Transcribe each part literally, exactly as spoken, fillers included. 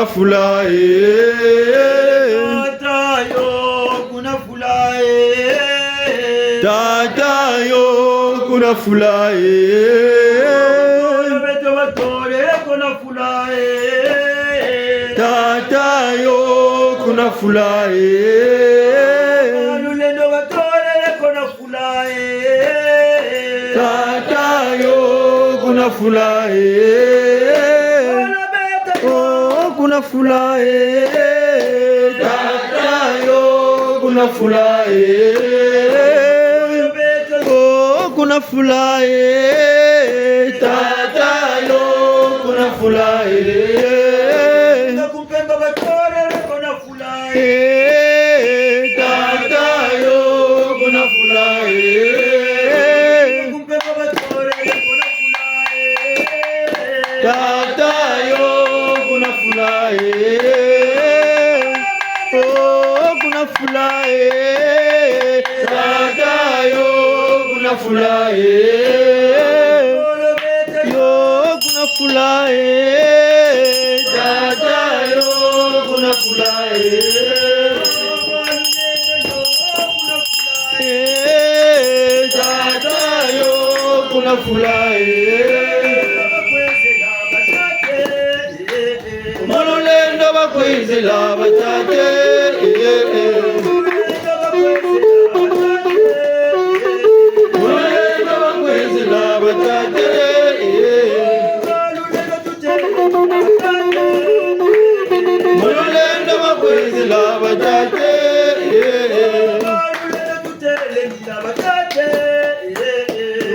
Fula, eh. Tata yo kuna fula, eh. Tata yo kuna fula, eh. Beto batore kuna fula, eh. Tata yo kuna fula, eh. Lulendo batore kuna fula, eh. Tata yo kuna fula, eh. Oh, kuna fula, eh. Tata yo kuna fula, eh. Oh, kuna fula, eh. Tata yo kuna fula, eh. Eh, tata yo kuna fula, eh. Tata yo kuna fula, eh. Oh, kuna fula, eh. Tata yo kuna fula, eh. Yo kuna fula, eh. Tata yo kuna fula, eh. Eh, tata yo kuna fula, eh. Mu lulendo bakwizila batate, eh, eh. Mu lulendo bakwizila batate, eh. Mu lulendo bakwizila batate, eh, eh.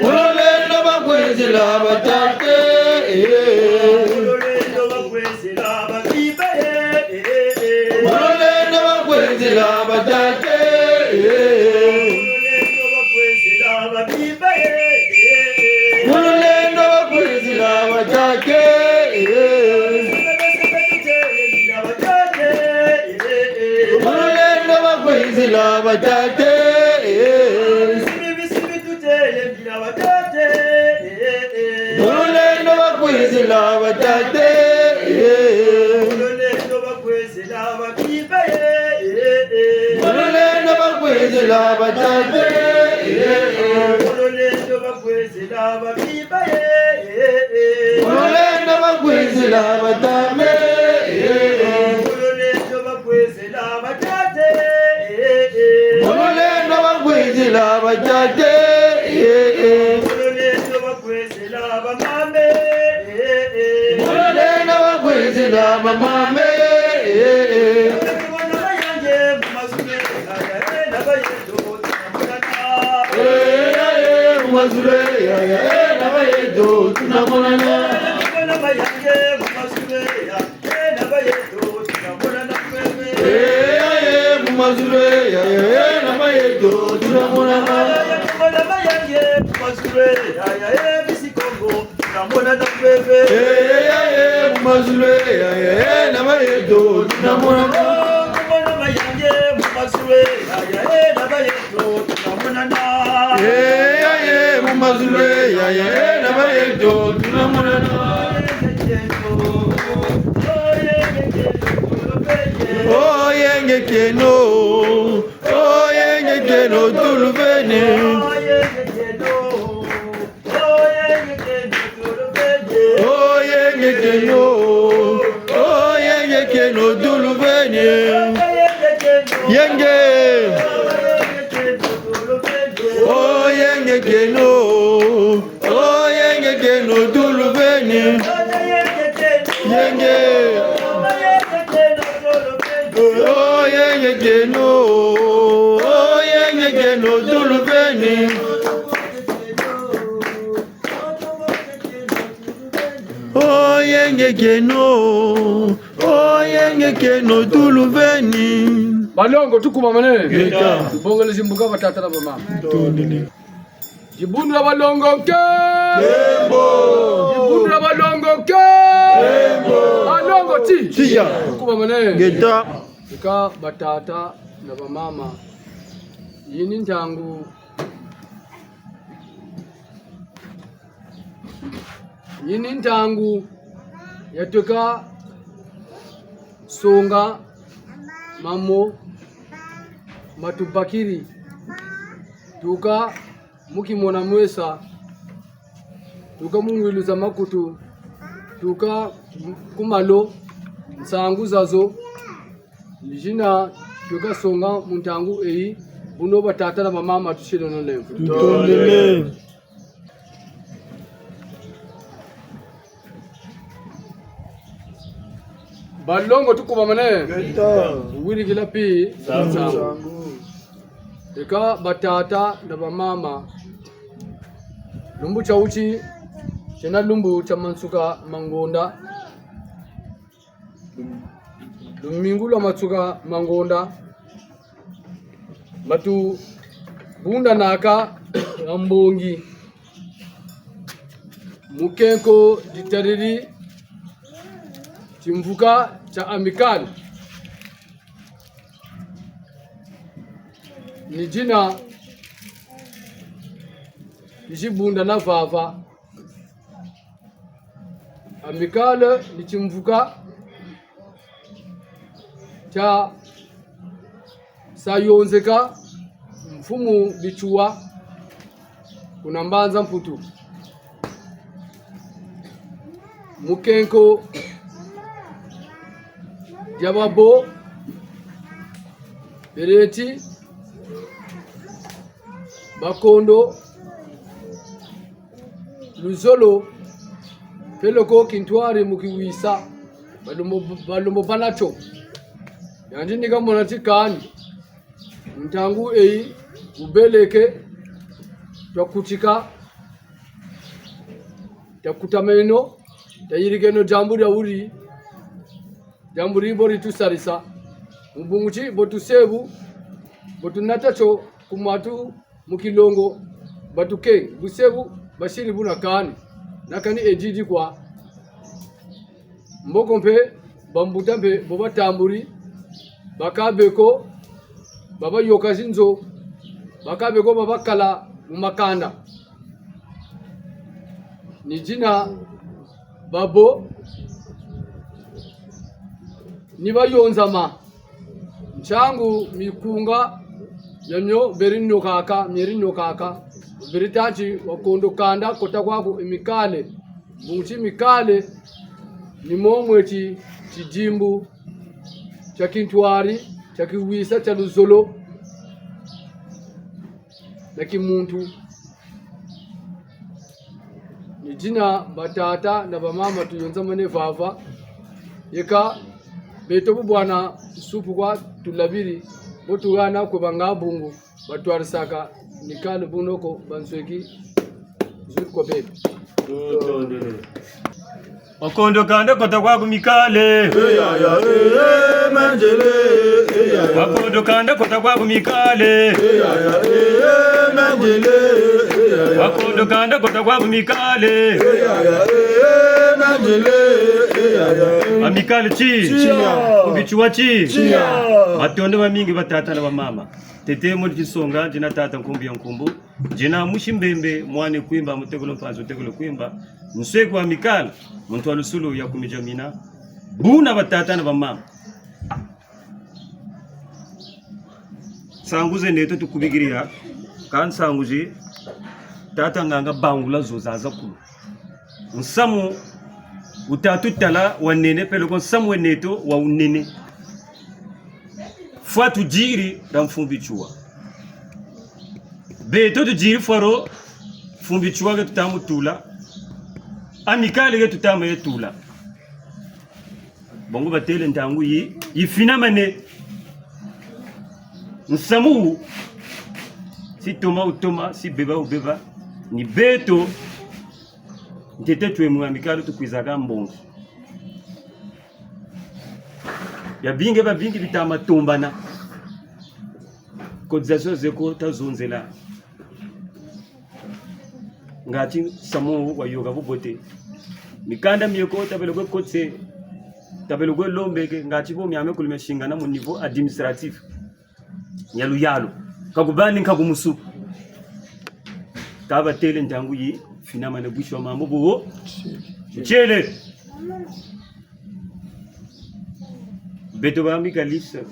Mu lulendo bakwizila batate, eh. Mu lulendo bakwizila batate, eh. Mu lulendo bakwizila batate, eh. Mu lulendo bakwizila batate, eh. Mu lulendo bakwizila batate, eh. Mu lulendo bakwizila batate, eh. Mu lulendo bakwizila batate, eh. Mu lulendo bakwizila batate, eh, eh. Mu lulendo bakwizila bamama, eh, eh. Eh, ya, eh, mu mazulu, eh, ya, ya, eh, na bayeto, tunamonana. Eh, ya, eh, mu mazulu, eh, ya, ya, eh, na bayeto, tunamonana. Eh, ya, eh, mu mazulu, eh, ya, ya, eh, na bayeto, tunamonana. Eh, ya, eh, mu mazulu, eh, ya, ya, eh, na bayeto, tunamonana. Oh, yenge kieno. Oh, yenge kieno, tuluveni. Oh, yenge kieno. Oh, yenge kieno, tuluveni. Yenge. Oh, yenge kieno. Oh, yenge kieno, tuluveni. Yenge. Oh, yenge kieno. Oh, yenge kieno, tuluveni. Oh, yenge kieno. Oh, yenge kieno, tuluveni. Balongo, tukubamane. Ngeta. Tubongele zimbuka batata na bamama. Tondele. Dibundu dia balongo nke. Nkembo. Dibundu dia balongo nke. Nkembo. Balongo ti. Tiya. Tukubamane. Ngeta. Ika batata na bamama. Yi ni ntangu. Yi ni ntangu ya tweka Songa mamo matubakiri. Tuka mu kimona mwesa. Tuka mu ngwilu za makutu. Tuka ku malo. Nsangu zazo. Ni zina tuka songa mu ntangu eyi. Buno batata na bamama tusileno lemvo. Tutondele. Balongo tukubamane. Ngeta. Wirikila pi. Nsangu. Nsangu. Eka batata na bamama. Lumbu tia wuti, tiena lumbu tia mansuka ma ngonda. Lumingu lwa mansuka ma ngonda. Batubundanaka ha mbongi. Mu kenko ditariri timvuka tia Amicale. Ni dina dibundana vava. Amicale ni timvuka tia sa yonzeka mfumu Bitsua kuna Mbanza Mputu. Mu kenko dia babo, bereti, bakondo, luzolo, peleko kintwari mu kiwisa, balumbu, balumbu bana tio. Yandi ni kamona ti kani. Ntangu eyi, wubeleke, twakutika, takutameno, tayirikeno diambu dia wuri, diambu di bo ditusalisa. Mu bungu ti, bo tuse bu, bo tunata tio ku matu mu kilongo, batuke, buse bu, basiri buna kani, na kani edidi kwa. Mboko mpe, bambuta mpe, bo batamburi, bakaka beko, babayoka zinzo, bakaka beko, babakala mu makanda. Ni dina babo, ni bayonzama. Ntiangu mikunga miamio beri nokaka, mieri nokaka. Beri tâ ti wakondo kanda kota kwaku Amicale. Bungu ti Amicale ni mo mweti tidimbu tia kintwari, tia kiwisa, tia luzolo na kimuntu. Ni dina batata na bamama tuyonzamane vava. Yeka beto bu bwana supu kwa tulabiri, bo tuhana kwe banga bungu, batwarisaka Amicale bunoko bansweki zuri kwa beto. Wakondo kanda kota kwaku Amicale. Eh, ya, ya, eh, eh, manzele, eh, ya, ya. Wakondo kanda kota kwaku Amicale. Eh, ya, ya, eh, eh, manzele, eh, ya, ya. Wakondo kanda kota kwaku Amicale. Eh, ya, ya, eh, eh, manzele, eh, ya, ya. Amicale ti. Tiya. Ku Bitsua ti. Tiya. Matondo mamingi batata na bamama. Ntete mu di tinsonga, dina tata Nkumbu ya Nkumbu. Dina musi Mbembe, mwana Kwimba, mutekolo Mpanzu, mutekolo Kwimba. Nsweki wa Amicale, muntu wa lusulu ya kumi dia mina. Buna batata na bamama. Nsangu ze neto tukubikiri ya, ka nsangu zi, tata nganga bangula zo zaza kulu. Nsamu wuta tutala wa nene, peleko nsamu we neto wa wunene. Fwa tudiri dia mfumu Bitsua. Beto tudiri fwa dio mfumu Bitsua ke tuta mu tula. Amicale ke tuta mu ye tula. Bongo batêle ntangu yi, yifinamane. Nsamu wu, si toma wutoma, si beba wubeba, ni beto, ntete twe mu Amicale tukwizaka mbongi. Biabingi, biabingi bita ma tombana. Cotisation ze ko ta zonzela. Ngati nsamu wayoka bubote. Mikanda mie ko tabele kwe kotse, tabele kwe lombeke, ngati bo miame kulu miasingana mu niveau administratif. Nyalu yalu. Ka kubani nka kumusu. Ka batêle ntangu yi, finamane bwisi wa mambu buwo. Ntiele. Beto ba amicalistes.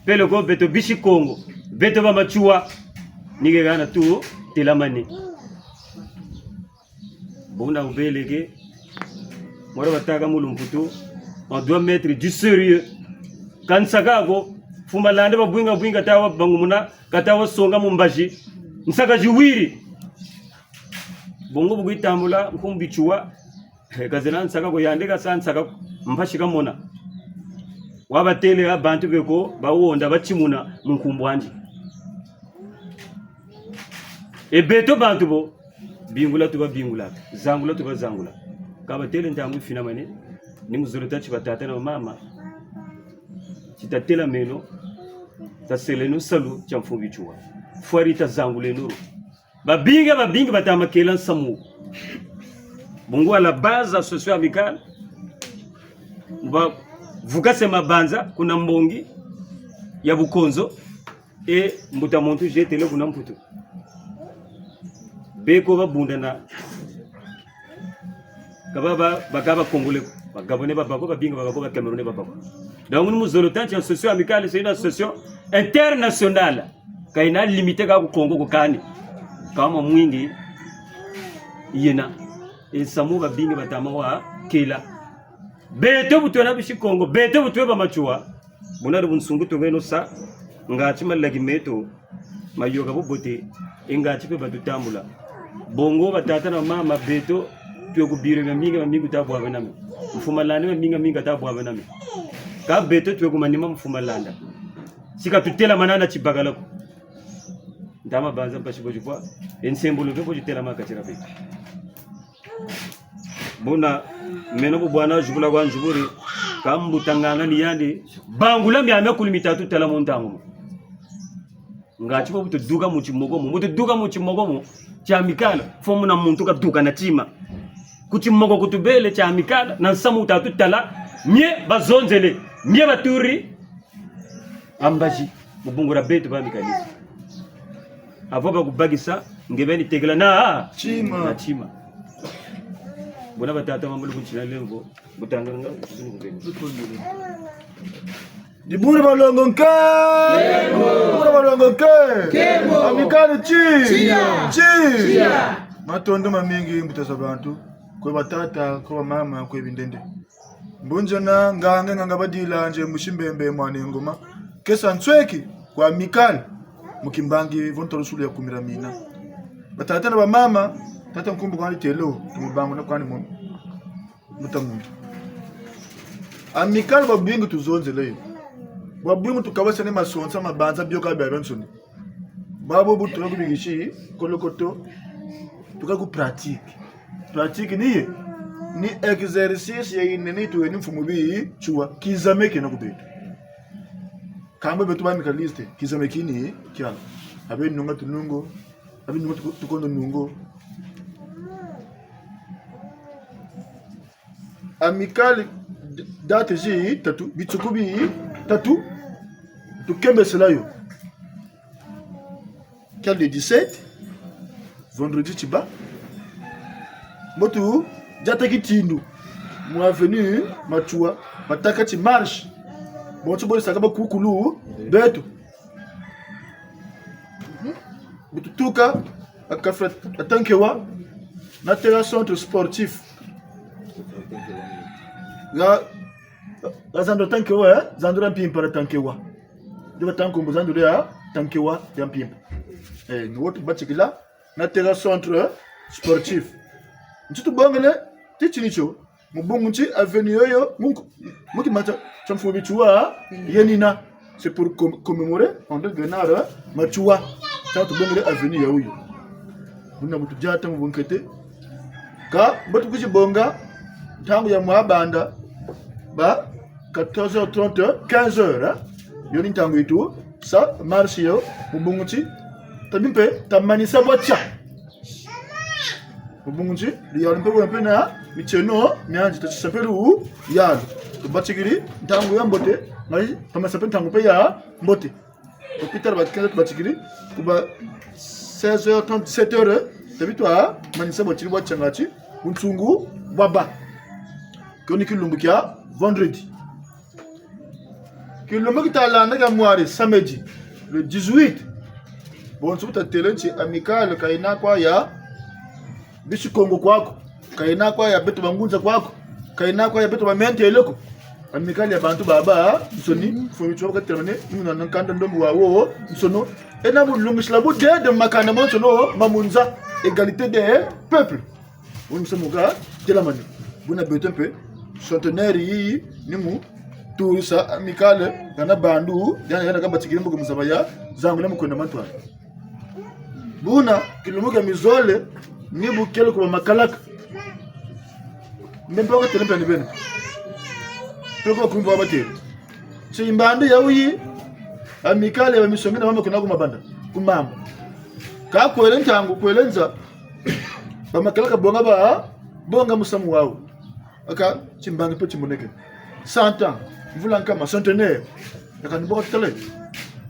Peleko beto bisi Kongo. Beto ba Matsoua. Ni ke hana tutelamane. Buna wubeleke. Moro batâka mu lumputu. On doit mettre du sérieux. Ka nsaka ko. Mfumu Malanda babingi babingi kata wabangumuna. Kata wasonga mu mbazi. Nsaka ziwiri. Bungu bu kwizi tambula, nkumbu Matsoua. Kazena nsaka ko, yandi kasa nsaka ko, mpasi kamona. Wabatêle ha bantu be ko, bawonda, batimuna mu nkumbu'andi. E beto bantu bo, bingula tubabingula, zangula tubazangula. Ka batêle ntangu yifinamane, ni mu zolo tâ ti batata na bamama, ti tatelameno, taseleno salu tia mfumu Matsoua. Fwari tazanguleno. Babingi, babingi bata ma kela nsamu. Bungu à la base, association amicale, bavukase mabanza kuna mbongi ya Bukonzo, e mbuta muntu Jetele kuna Mputu. Beko babundana. Ka ba, ba, bakaka ba Congolais ko. Ba Gabonais babâ ko, babingi babâ ko, ba Camerounais babâ ko. Donc, ni mu zolo tâ ti association amicale, c'est une association internationale. Ka yena limité kaka ku Congo ko kani. Ka mamwingi yena. E nsamu babingi bata ma wa kela. Beto bu twena bisi Kongo, beto bu twe ba Matsoua. Buna di bunsungu tungeno sa, ngatu malaki meto, mayoka bubote, e ngatu mpe batutambula. Bungu batata na bamama beto, twe ku biro miamingi, miamingi ta bwabana mio. Mfumu Malanda miamingi, miamingi ta bwabana mio. Ka beto twe ku manima Mfumu Malanda. Si ka tutelamana na tibakala ko. Ntama banza mpasi bo zibwa, e nsembolo mpe bo zitelama kati dia beto. Buna, meno bu bwana zibula kwa nziburi, ka mbuta nganga ni yandi, bangula miamia kulu mitatu tala mu ntangu mo. Ngatu bo bu tuduka mu timoko mo, bu tuduka mu timoko mo, tia amicale, faut muna muntu kaduka na tima. Ku timoko ku tubele tia amicale, na nsamu tatu tala, mie bazonzele, mie baturi, ha mbazi, mu bungu dia beto ba amicalistes. Avo bakubakisa, nge beni tekela na, tima. Na tima. Buna batata mamulu kuntina lemvo, butanganga, kusuni kubeni. Dibundu balongo nke! Dibundu balongo nke! Amicale ti! Tia! Ti! Tia! Matondo mamingi, mbuta za bantu, kwe batata, kwe bamama, kwe bindende. Mbunzana, nganga, nganga badila, nze musi Mbembe, mwana Ngoma. Kesa nsweki, kwa amicale, mu kimbangi, vo ntolusulu ya kumira mina. Batata na bamama, tata nkumbu kwandi telo, tumubanguna kwandi mu, mbuta muntu. Amicale bwabwingi tuzonzele yo. Bwabwingi tukabasane masonsa, mabanza, bio ka biabiansoni. Bwabu bu tuna kubikisi, kolokoto, tuka ku pratique. Pratique ni ye, ni exercice ya yinene yi tuweni mfumu Matsoua, kizame kiena ku beto. Kamba beto ba amicalistes, kizame kini kiala. Abe nunga tunungo, abe nunga tuko-, tukondo nungo. Amicale d-, date zi tatu, bitsuku bi tatu, tukembesela yo. Kiala le dix-sept, vendredi tiba. Mbo tudiata kitindu, mu avenue Matsoua, batâka ti marche. Bonso bo disaka bakukulu beto. Bu tutuka, ha café ya Tankewa, na tera centre sportif. Ya, ya zandu ya Tankewa, eh? Zandu ya mpimpa ya Tankewa. Ndio batâ nkumbu zandu ya Tankewa ya mpimpa. Eh, ni wo tubatikila, na tera centre sportif. Nti tubongele, ti tini tio, mu bungu nti avenue yoyo, mu nku-, mu kima tia, tia mfumu Matsoua yenina. C'est pour com-, commémorer André Grenard Matsoua. Tia tubongele avenue ya wuyu. Buna bu tudiata mu bunkete. Ka, mbo tukwizi bonga, ntangu ya mwa banda, ba quatorze heures trente, quinze heures, hein? Yo ni ntangu yi tusa marche yo, mu bungu nti, tabi mpe, tamanisa bwa tia. Mu bungu nti, luyalu mpe bwe mpe na mitieno miandi, tasisa mpe luyalu. Tubatikiri ntangu ya mbote, ngai tamanisa mpe ntangu mpe ya mbote. Hôpital ba quinze tubatikiri, ku ba seize heures trente, dix-sept heures, tabi twamanisa bwa tiri bwa tia ngatu, bunsungu bwabâ. Kio ni kilumbu kia vendredi. Kilumbu kita landa kia mwari, samedi, le dix-huit. Bonso bu tatêle ti Amicale ka yena kwa ya bisi Kongo kwaku, ka yena kwa ya beto bangunza kwaku, ka yena kwa ya beto bamentele ko. Amicale ya bantu babansoni, mfumu Matsoua katelamane, ni muna na nkanda ndombo wawansoni. Yena bu lungisila budede mu makanda mansoni ma mu nza, égalité des peuples. Wuna musamu ka telamane. Buna beto mpe, centenaire yi, ni mu turisa Amicale, hana bandu, hana, hana ka batikiri mbo ka mu zaba ya zangula mu kwenda mantwala. Buna, kilumbu kia mizole, ni bu kele ku ba makalaka. Mbe mpe ka têle mpe ni beno. Mpe ka kumva batêle. Ti mbandu ya wuyi, Amicale ya ba misongina mama kuna ku mabanda, ku mamba. Ka kwele ntangu, kwele nza, ba makalaka bonga ba, bonga musamu wawu. Aka, timbangi mpe timoneke. Cent ans, mvula nkama, centenaire. Aka ni bo ka tutêle.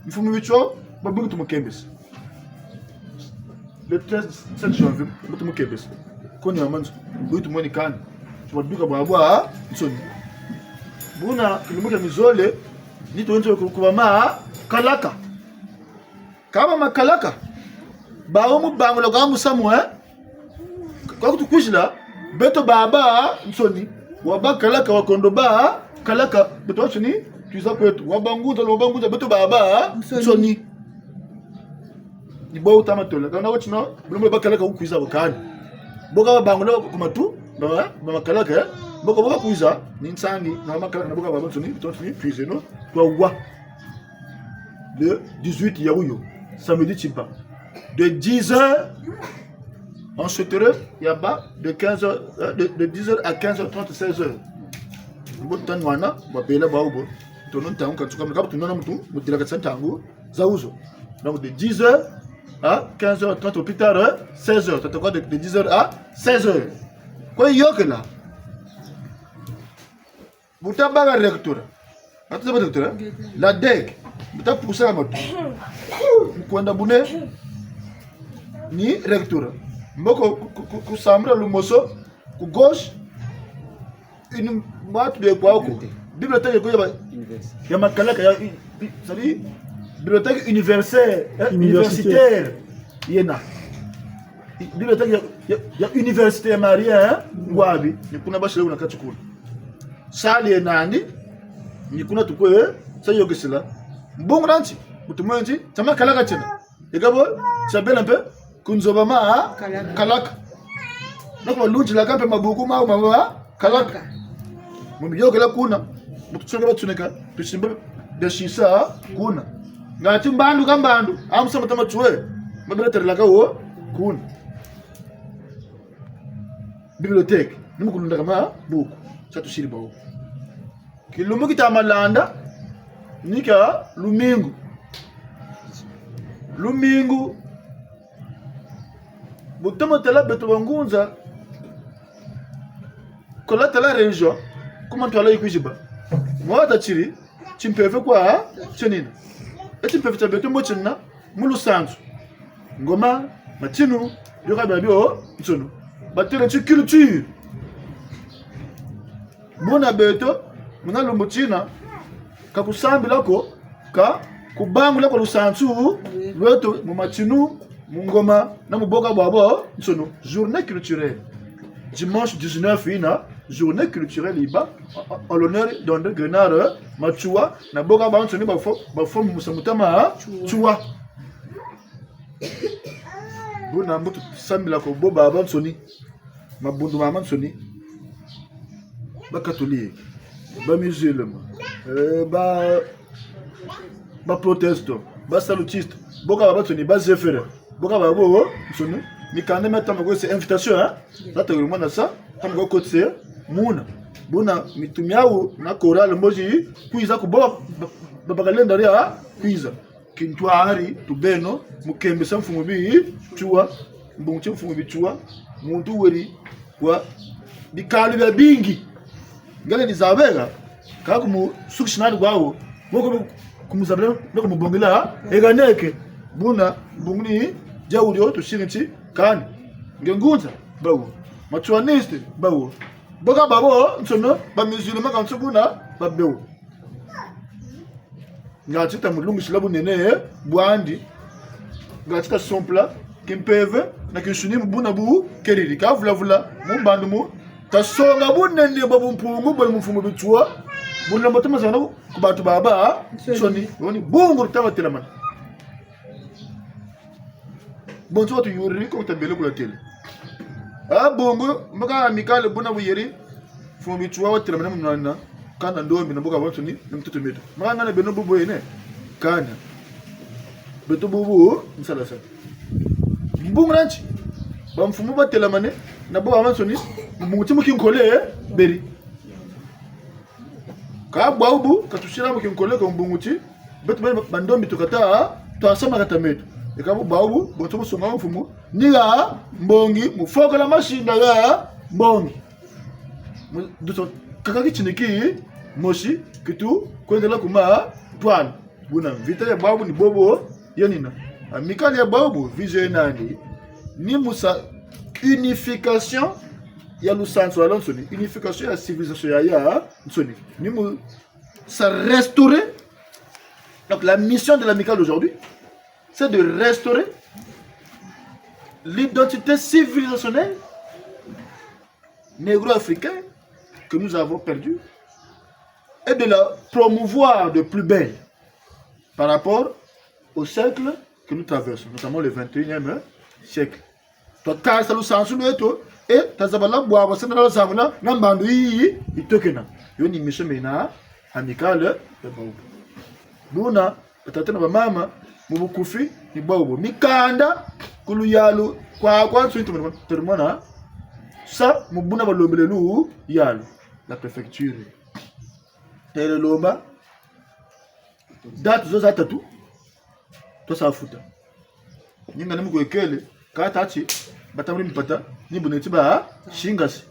Mfumu Matsoua, babingi tumukembesa. Le treize, sept janvier, mbo tumukembesa. Koni ya manzu, bu tumweni kani. Tubaduka bwabwansoni. Buna, kilumbu kia mizole, ni tuwenze ku, ku ba makalaka. Ka ba makalaka, bawu mu bangula kwa musamu, eh? Kwa kutukwizila, beto babansoni, wa bakalaka, wa kondo bakalaka, beto bansoni, twiza kweto, wa bangunza, wa bangunza, beto babansoni. Ni bo wuta ma tola, kana wati no, bu lombo bakalaka wukwiza bo kani. Bo ka babangula ku matu, ba, ba makalaka, eh? Bo ka bo bakwiza, ni nsangi, na makalaka, na bo ka babansoni, beto bansoni, twizeno, twawa. Le dix-huit ya wuyo, samedi tiba. De dix heures, on se retrouve yaba de quinze heures, euh, de, de dix heures à quinze heures trente, seize heures. Mbo tanwana, babela bawu bo. Ntono ntangu ka nsuka, mika bu tunwana muntu, mu dila katisa ntangu za wuzo. Donc de dix heures à quinze heures trente, au plus tard, euh, seize heures. Tata kwa de, de dix heures à seize heures. Kwa yokela. Bu tabaka rectorat. Atu zaba rectorat? La DEC. Bu tapusa ka matu. Mu kwenda bune ni rectorat. Mbo ko ku, ku, ku, ku sambila lumoso, ku gauche, ini matu de kwa ko. Bibliothèque ko ya ba, ya makalaka ya, i, i, c'est-à-dire, bibliothèque universitaire, eh, universitaire. Yena. I, bibliothèque ya, ya, ya université ya Marien, eh, ngwabi. Ni kuna basile kuna kati kuna. Salle yena nandi, ni kuna tukwe sa yokesela. Mbongo na nti, mutu mwenzi, tia makalaka tiena. Eka bo, tia bela mpe, ku nzo ba ma, kalaka. Kalaka. Na ku balundilaka mpe mabuku ma, ma, ma, kalaka. Mu miyokela kuna, mutu tsoke batsuneka, tusimbe, biasisa, kuna. Ngati mbandu ka mbandu, a musamu tama tsue, ma bela tarelaka wo, kuna. Bibliothèque, ni mu kulundaka mabuku, sa tusiri bawu. Kilumbu kita ma landa, ni kia lumingu. Lumingu, bu tomo tala beto bangunza, kola tala religion, kuma ntwala yikwizi bâ. Mwa ta tiri, timpeve kwa tienina. E timpeve tia beto mbo tienina, mu lusansu. Ngoma, matinu, bioka biabionsono. Batêle ti culture. Buna beto, muna lumbu tina, ka kusambila ko, ka kubangula kwa lusansu lweto mu matinu, mu ngoma, na mu boka bwabonsono. Journée culturelle. Dimanche dix-neuf yina, journée culturelle yibâ, en, en, en l'honneur d'André Grenard, euh, Matsoua, na boka babansoni bafo-, bafo musa mutama, hein? Matsoua. Buna mbo tusambila ko bo babansoni. Mabundu mamansoni. Ba catholiques, ba musulmans, euh, ba, ba protestants, ba salutistes, boka babansoni, ba zéphyriens, boka babansoni, mikanda mia tama ko, c'est invitation, hein? Za ta yulu mwana sa, tama ko kotse, muna. Buna mitu miawu na chorale mbo zi kwiza ku bo, ba, ba, ba kalenda ria kwiza. Kintwari tubeno, mu kembesa mfumu Matsoua, mbungu ti mfumu Matsoua, muntu weri wa bikalu biabingi. Nge lenda zabela, ka kumusukisa nani kwawu, moko kumuzabela, no kumubongela, eganeke, buna, mbungu ni, dia wudio, tusiri nti, kani. Nge ngunza, bawu. Matsouaniste, bawu. Boka babansoni, ba musulmans kansi buna, babawu. Ngati tamulungisila bunene bwandi. Ngati tasompela kimpeve na kinsuni mu buna bu keriri. Ka vula vula mu mbandu mu tasonga bunene bwa bumpungu bwa mu mfumu Bitsua. Buna mbo tamazana ku bantu babansoni. Woni bungu taba telamana. Bonso watuyuriri ko tabele kula tele. Ah, bongo, maka Amicale buna buyeri. Mfumu Bitsua watelamana mu nwana. Kana ndombi na mboka bansoni, na mitoto mieto. Maka ngana beno bubu yene. Kana. Beto bubu, nsala sa. Mbungu na nti. Bamfumu batelamane, na bo babansoni, mbungu ti mu kinkole, beri. Ka bwabu, ka tusila mu kinkole ko mbungu ti, beto bana bandombi tukata, twasa makata meto. E ka bu bwabu, bonso busonga mfumu, ni ha mbongi, mu fokola masinda ha mbongi. Mu, duso, kaka kitini kimosi, ki tukwendela ku matwala. Buna mvita ya bwabu ni bobo, yanina. Amicale ya bwabu, vision yena nandi, ni mu sa unification ya lusansu lwansoni, unification ya civilisation ya, yansoni. Ni mu sa restaurer. Donc la mission de l'Amicale aujourd'hui, c'est de restaurer l'identité civilisationnelle négro-africaine que nous avons perdue et de la promouvoir de plus belle par rapport au siècle que nous traversons, notamment le vingt et unième siècle. Twakarisa lusansu lweto, e tazabala bwabwasana na lwazangula na mbandu yiyi yitokena. Yo ni mission mena Amicale ya bwabu. Buna, batata na bamama, mu bukufi, ni bwabu. Mikanda, ku luyalu, kwa, kwa nsu, tulimona, tulimona, sa, mu buna balombele luyalu, la préfecture. Tele lomba, date zo za tatu, twasa futa. Ninga ni mu kwekele, ka tâ ti, batambuli mpata, ni bu neti ba, singasi.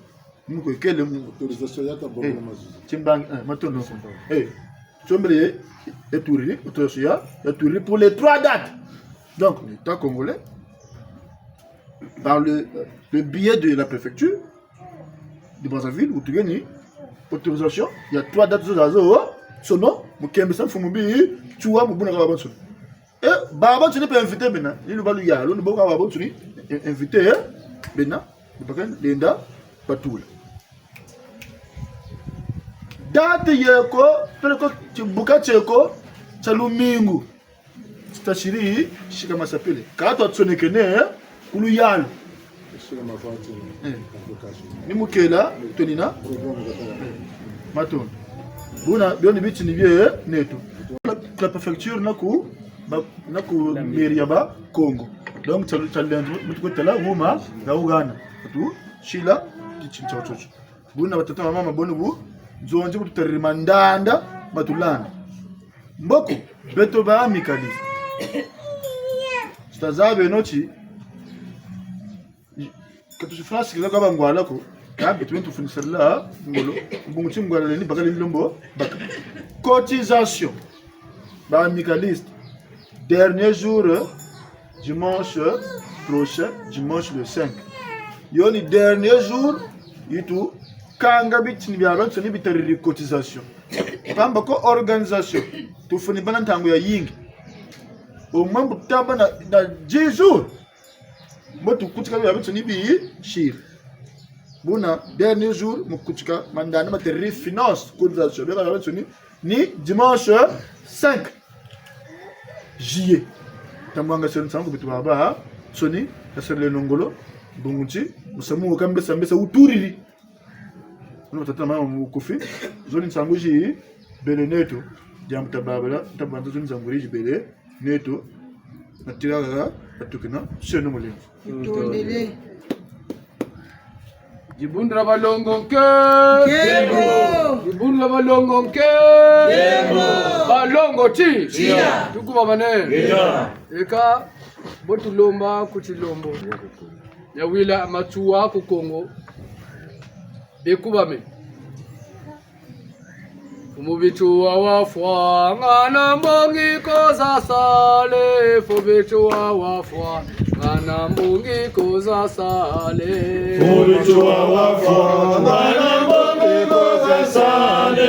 Ni mu kwekele mu. Autorisation ya ta bongo. Eh, mazuzu. Timbangi, eh, matondo. Eh, tsombele ye, ya turiri, autorisation ya, ya turiri pour les trois dates. Donc, l'État congolais, par le, le biais de la préfecture de Brazzaville, wutugeni autorisation ya trois dates zo zazo, sono, mu kembisa mfumu Bitsua mu buna ka babansoni. Eh, babansoni mpe invité bena, ni luba luyalu, ni bo ka babansoni, eh, invité, eh, bena, ni baka lenda batula. Date yeko, peleko tibuka tieko, tia lumingu. Tasiri, sika masapele. Ka twatsonekene, ku luyalu. Eh. Ni mu kela, twenina. Eh. Matondo. Buna, bio ni bitini bie neto. La, la préfecture na ku, ba, na ku mairie ya Bakongo. Donc, tia, tia lendo, mu tukwetela, wuma, ya wugana. Tusila, titini tia tsotso. Buna batata na bamama boni bu, nzonzi bu tutariri mandanda, matulanda. Mboko, beto ba amicalistes. Tutazabeno ti, ka tusi France kila ka bangwala ko, ka beto beni tufunisarila ngolo, mbungu ti ngwala leni baka leni lombo, baka. Cotisation. Ba amicalistes. Dernier jour, euh, dimanche, euh, prochain, dimanche le cinq. Yo ni dernier jour, yi tukanga bitini biabiansoni bitariri cotisation. Pamba ko organisation, tufweni bâ na ntangu yayingi. Au moins bu taba na, na dix jours. Mbo tukutika biabiansoni bisiri. Buna, dernier jour, mu kutika mandanda matariri finance, cotisation, biabiansoni, ni dimanche cinq juillet. Tambwanga seno nsangu beto babansoni, tasarileno ngolo, mbungu ti, musamu wo ka mbesa mbesa wuturiri. Buna batata na bamama mu bukufi, zo ni nsangu zibele neto, diambu tababala, tabanza zo ni nsangu zibele neto, na tilala, batukina, seno mulemvo. Tutondele. Dibundu dia balongo nke. Nkembo. Dibundu dia balongo nke. Nkembo. Balongo ti. Tia. Tukubamane. Ngeta. Eka, bo tulomba ku tilombo. Ya wila Matsoua ku Kongo. Bekubame. Mfumu Bitsoua wafwa, ngana mbongi ko za sale. Mfumu Bitsoua wafwa, ngana mbongi ko za sale. Mfumu Bitsoua wafwa, ngana mbongi Koza sala,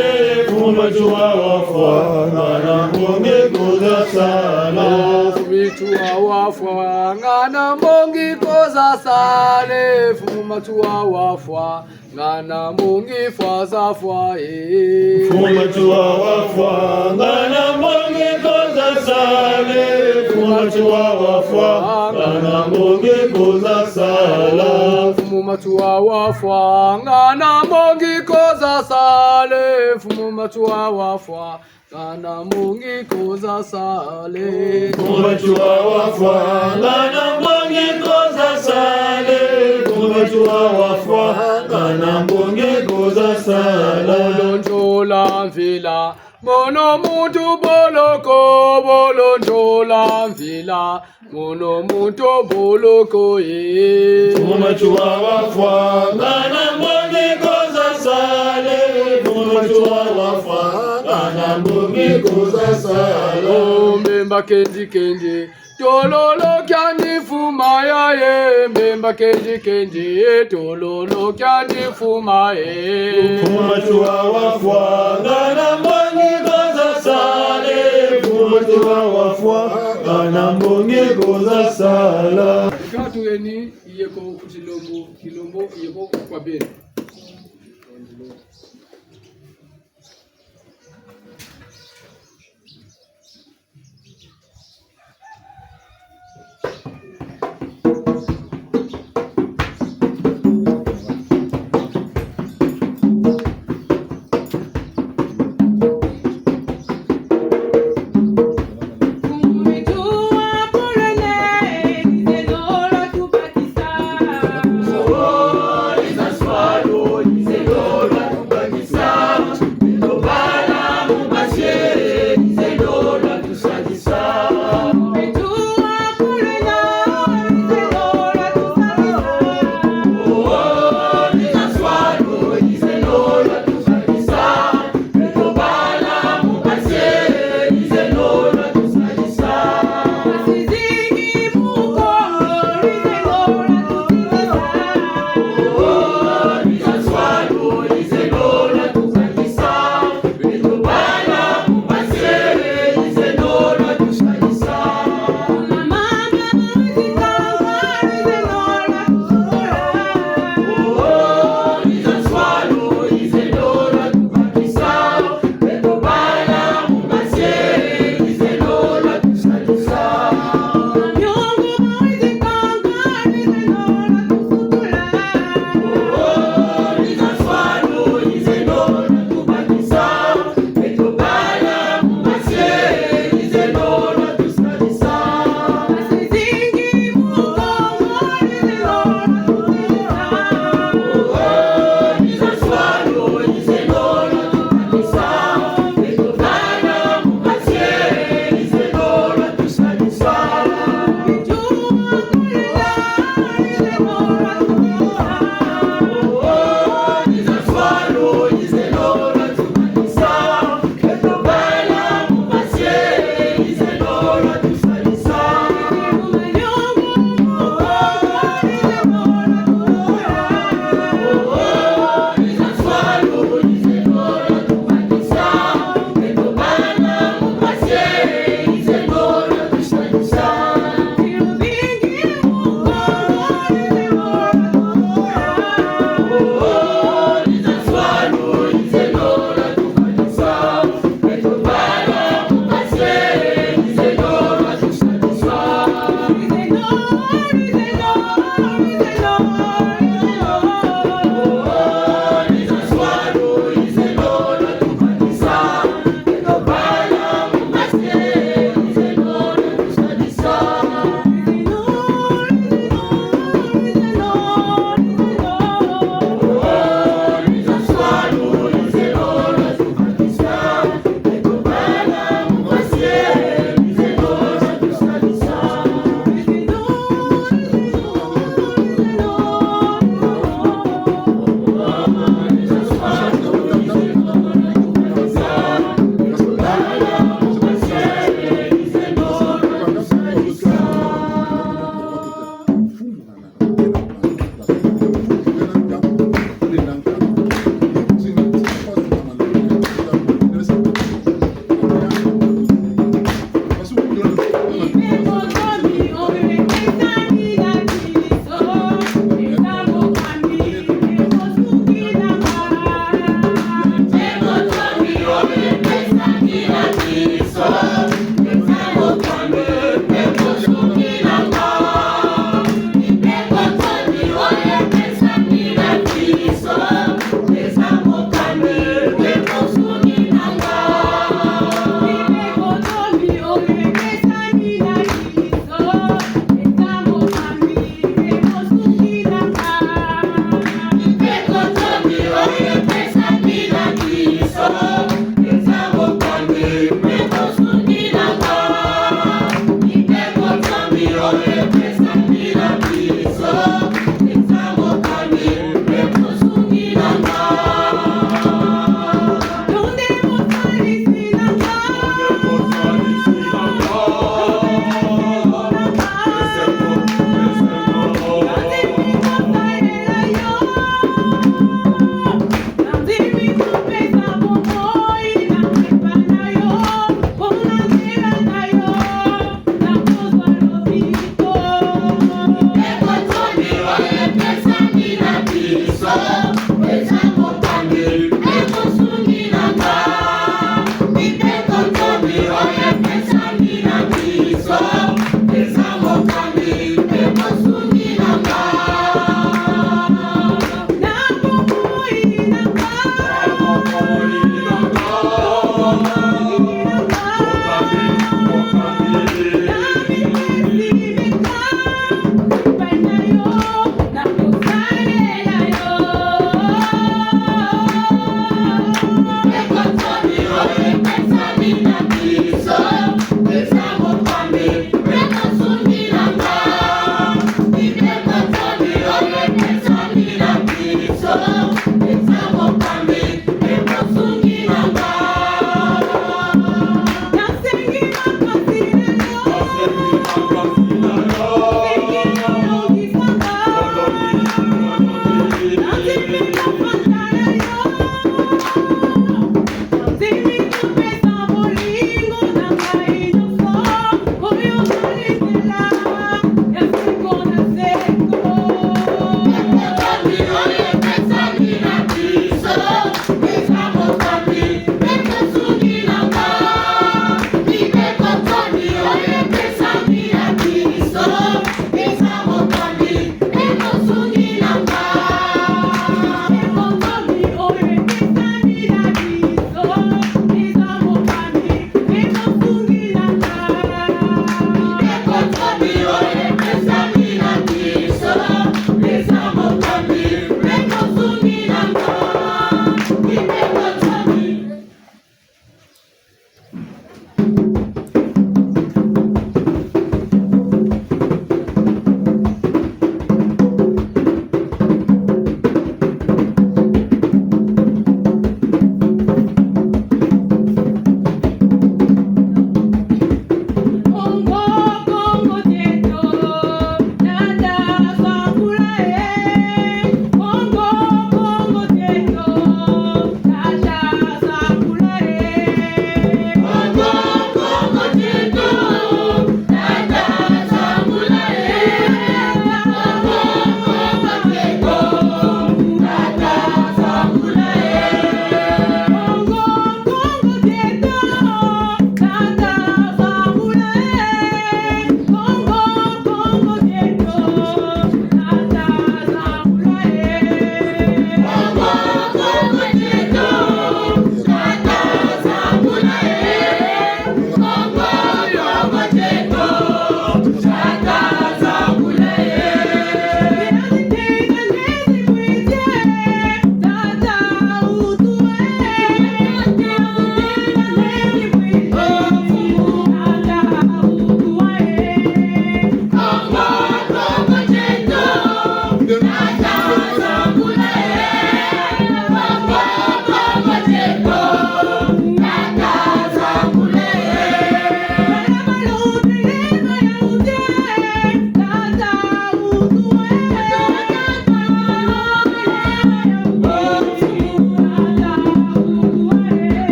Mfumu Matsoua wa fwa, ngana mbongi koza sala. Mfumu Matsoua wa fwa, ngana mbongi koza sala. Mfumu Matsoua wa fwa, ngana mbongi fwa za fwa, eh. Mfumu Matsoua wa fwa, ngana mbongi koza sala. Mfumu Matsoua wa fwa, ngana mbongi koza sala. Mfumu Matsoua wa fwa, ngana mbongi koza sala. Mfumu Matsoua wa fwa, ngana mbongi koza sala. Mfumu Matsoua wa fwa, ngana mbongi koza sala. Mfumu Matsoua wa fwa, ngana mbongi koza sala. Bolondjola mvila, mono muntu boloko, bolondjola mvila, mono muntu boloko, eh. Mfumu Matsoua wa fwa, ngana mbongi koza sala. Mfumu Matsoua wa fwa, ngana mbongi koza sala. Oh, Mbemba Kenji Kenji, tololo kiandi mfuma yaye. Mbemba Kenji Kenji, eh, tololo kiandi mfuma, eh. Mfumu Matsoua wa fwa, ngana mbongi koza sala. Mfumu Matsoua wa fwa, ngana mbongi koza sala. Katu eni yeko ku Tshilombo, Tshilombo yeko kwa beni.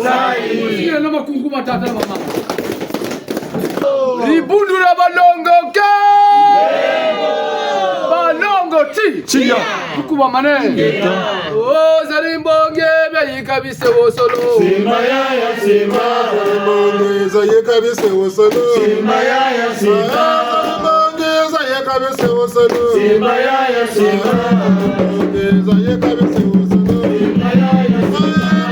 Sikila na makunku ma tata na mama. Dibundu dia balongo ke. Balongo ti. Tiya. Tukuba mane. Ngeta. Oh, zari mbongi bia yika bisewosolo. Simba yaya, simba. Zari mbongi za yika bisewosolo. Simba yaya, simba. Zari mbongi za yika bisewosolo. Simba yaya, simba. Zari mbongi za yika bisewosolo. Simba yaya, simba.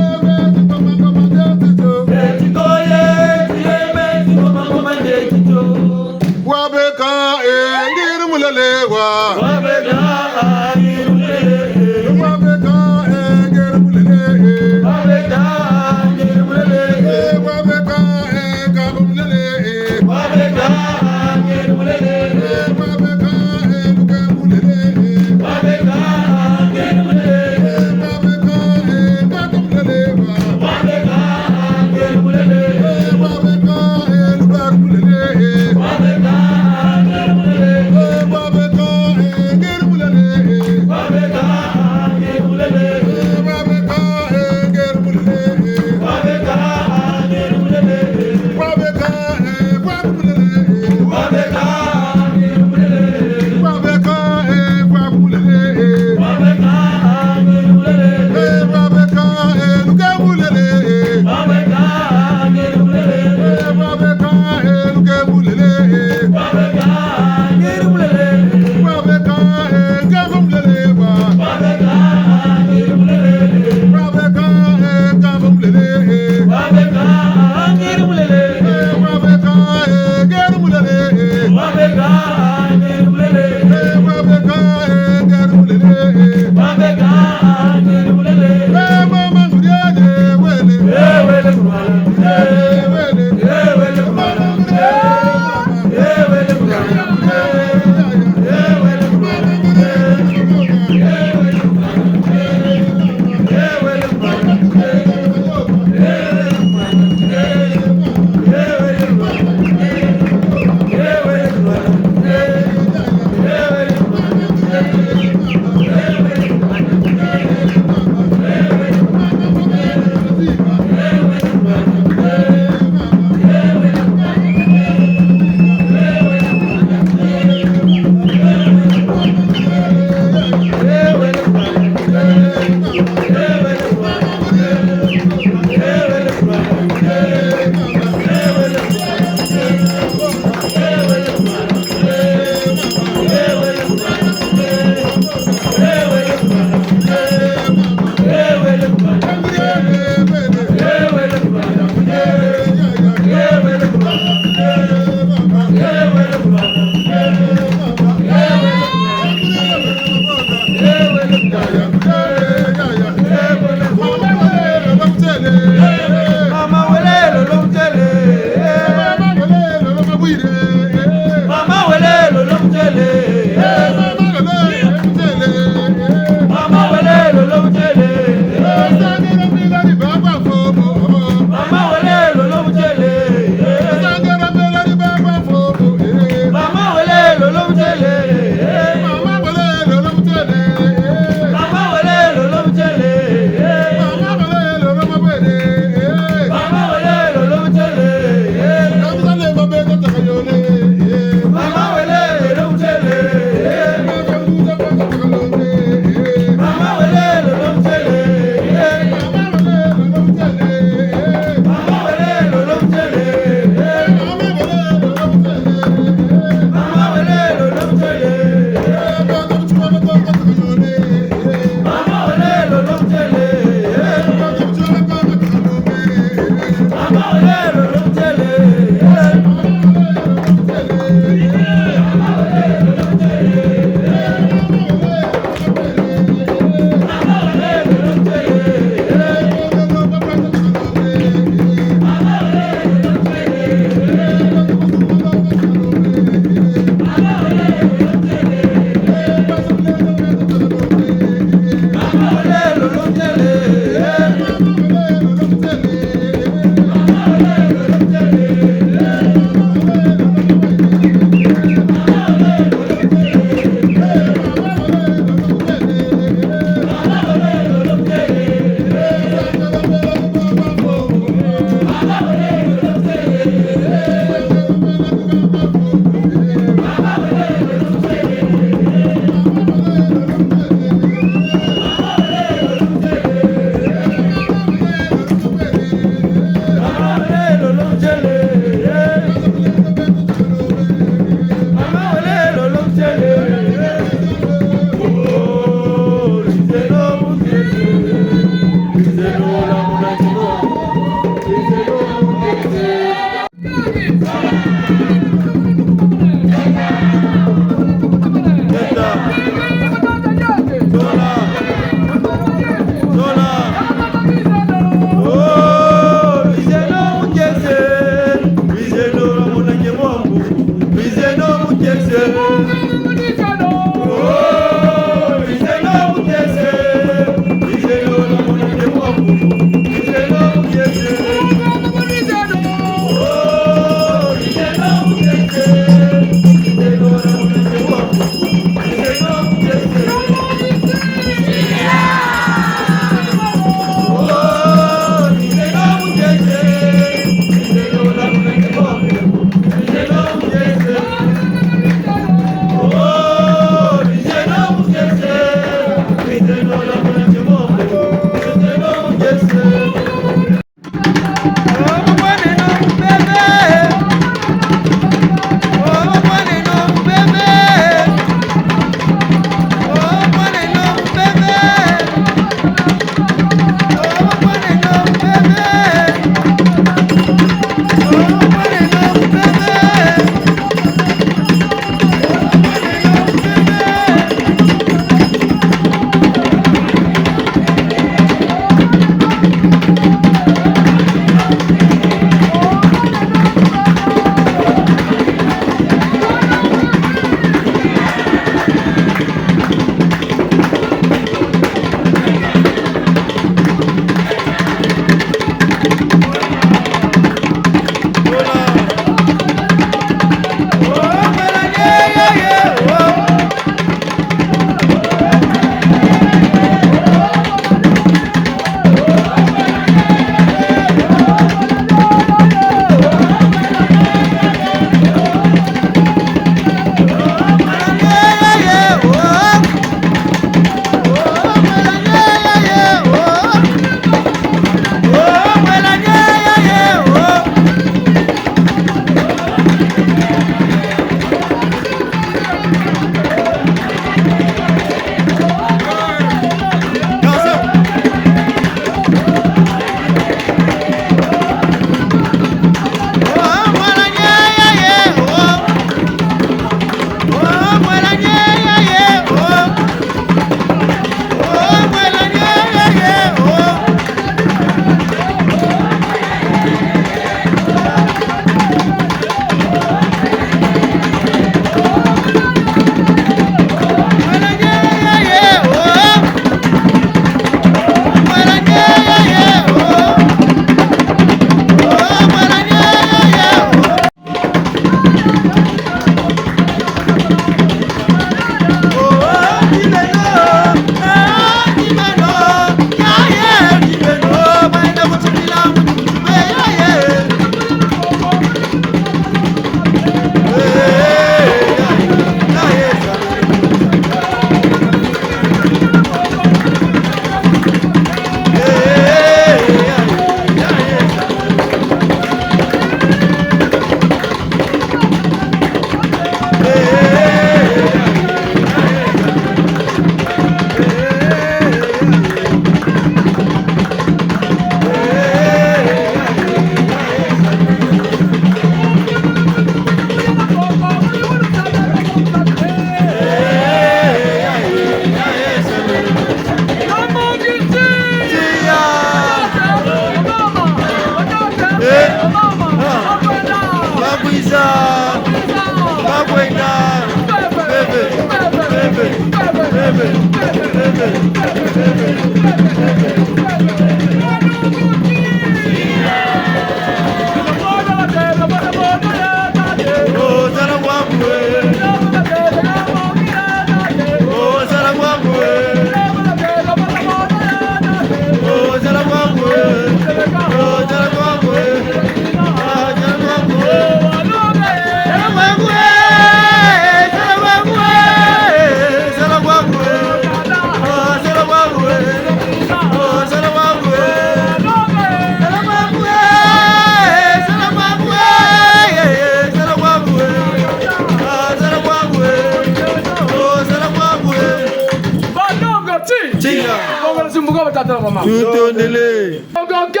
Bandongo ti. Tia. Bongo na zimbuka batata na mama. Tutondele. Ndongo ke.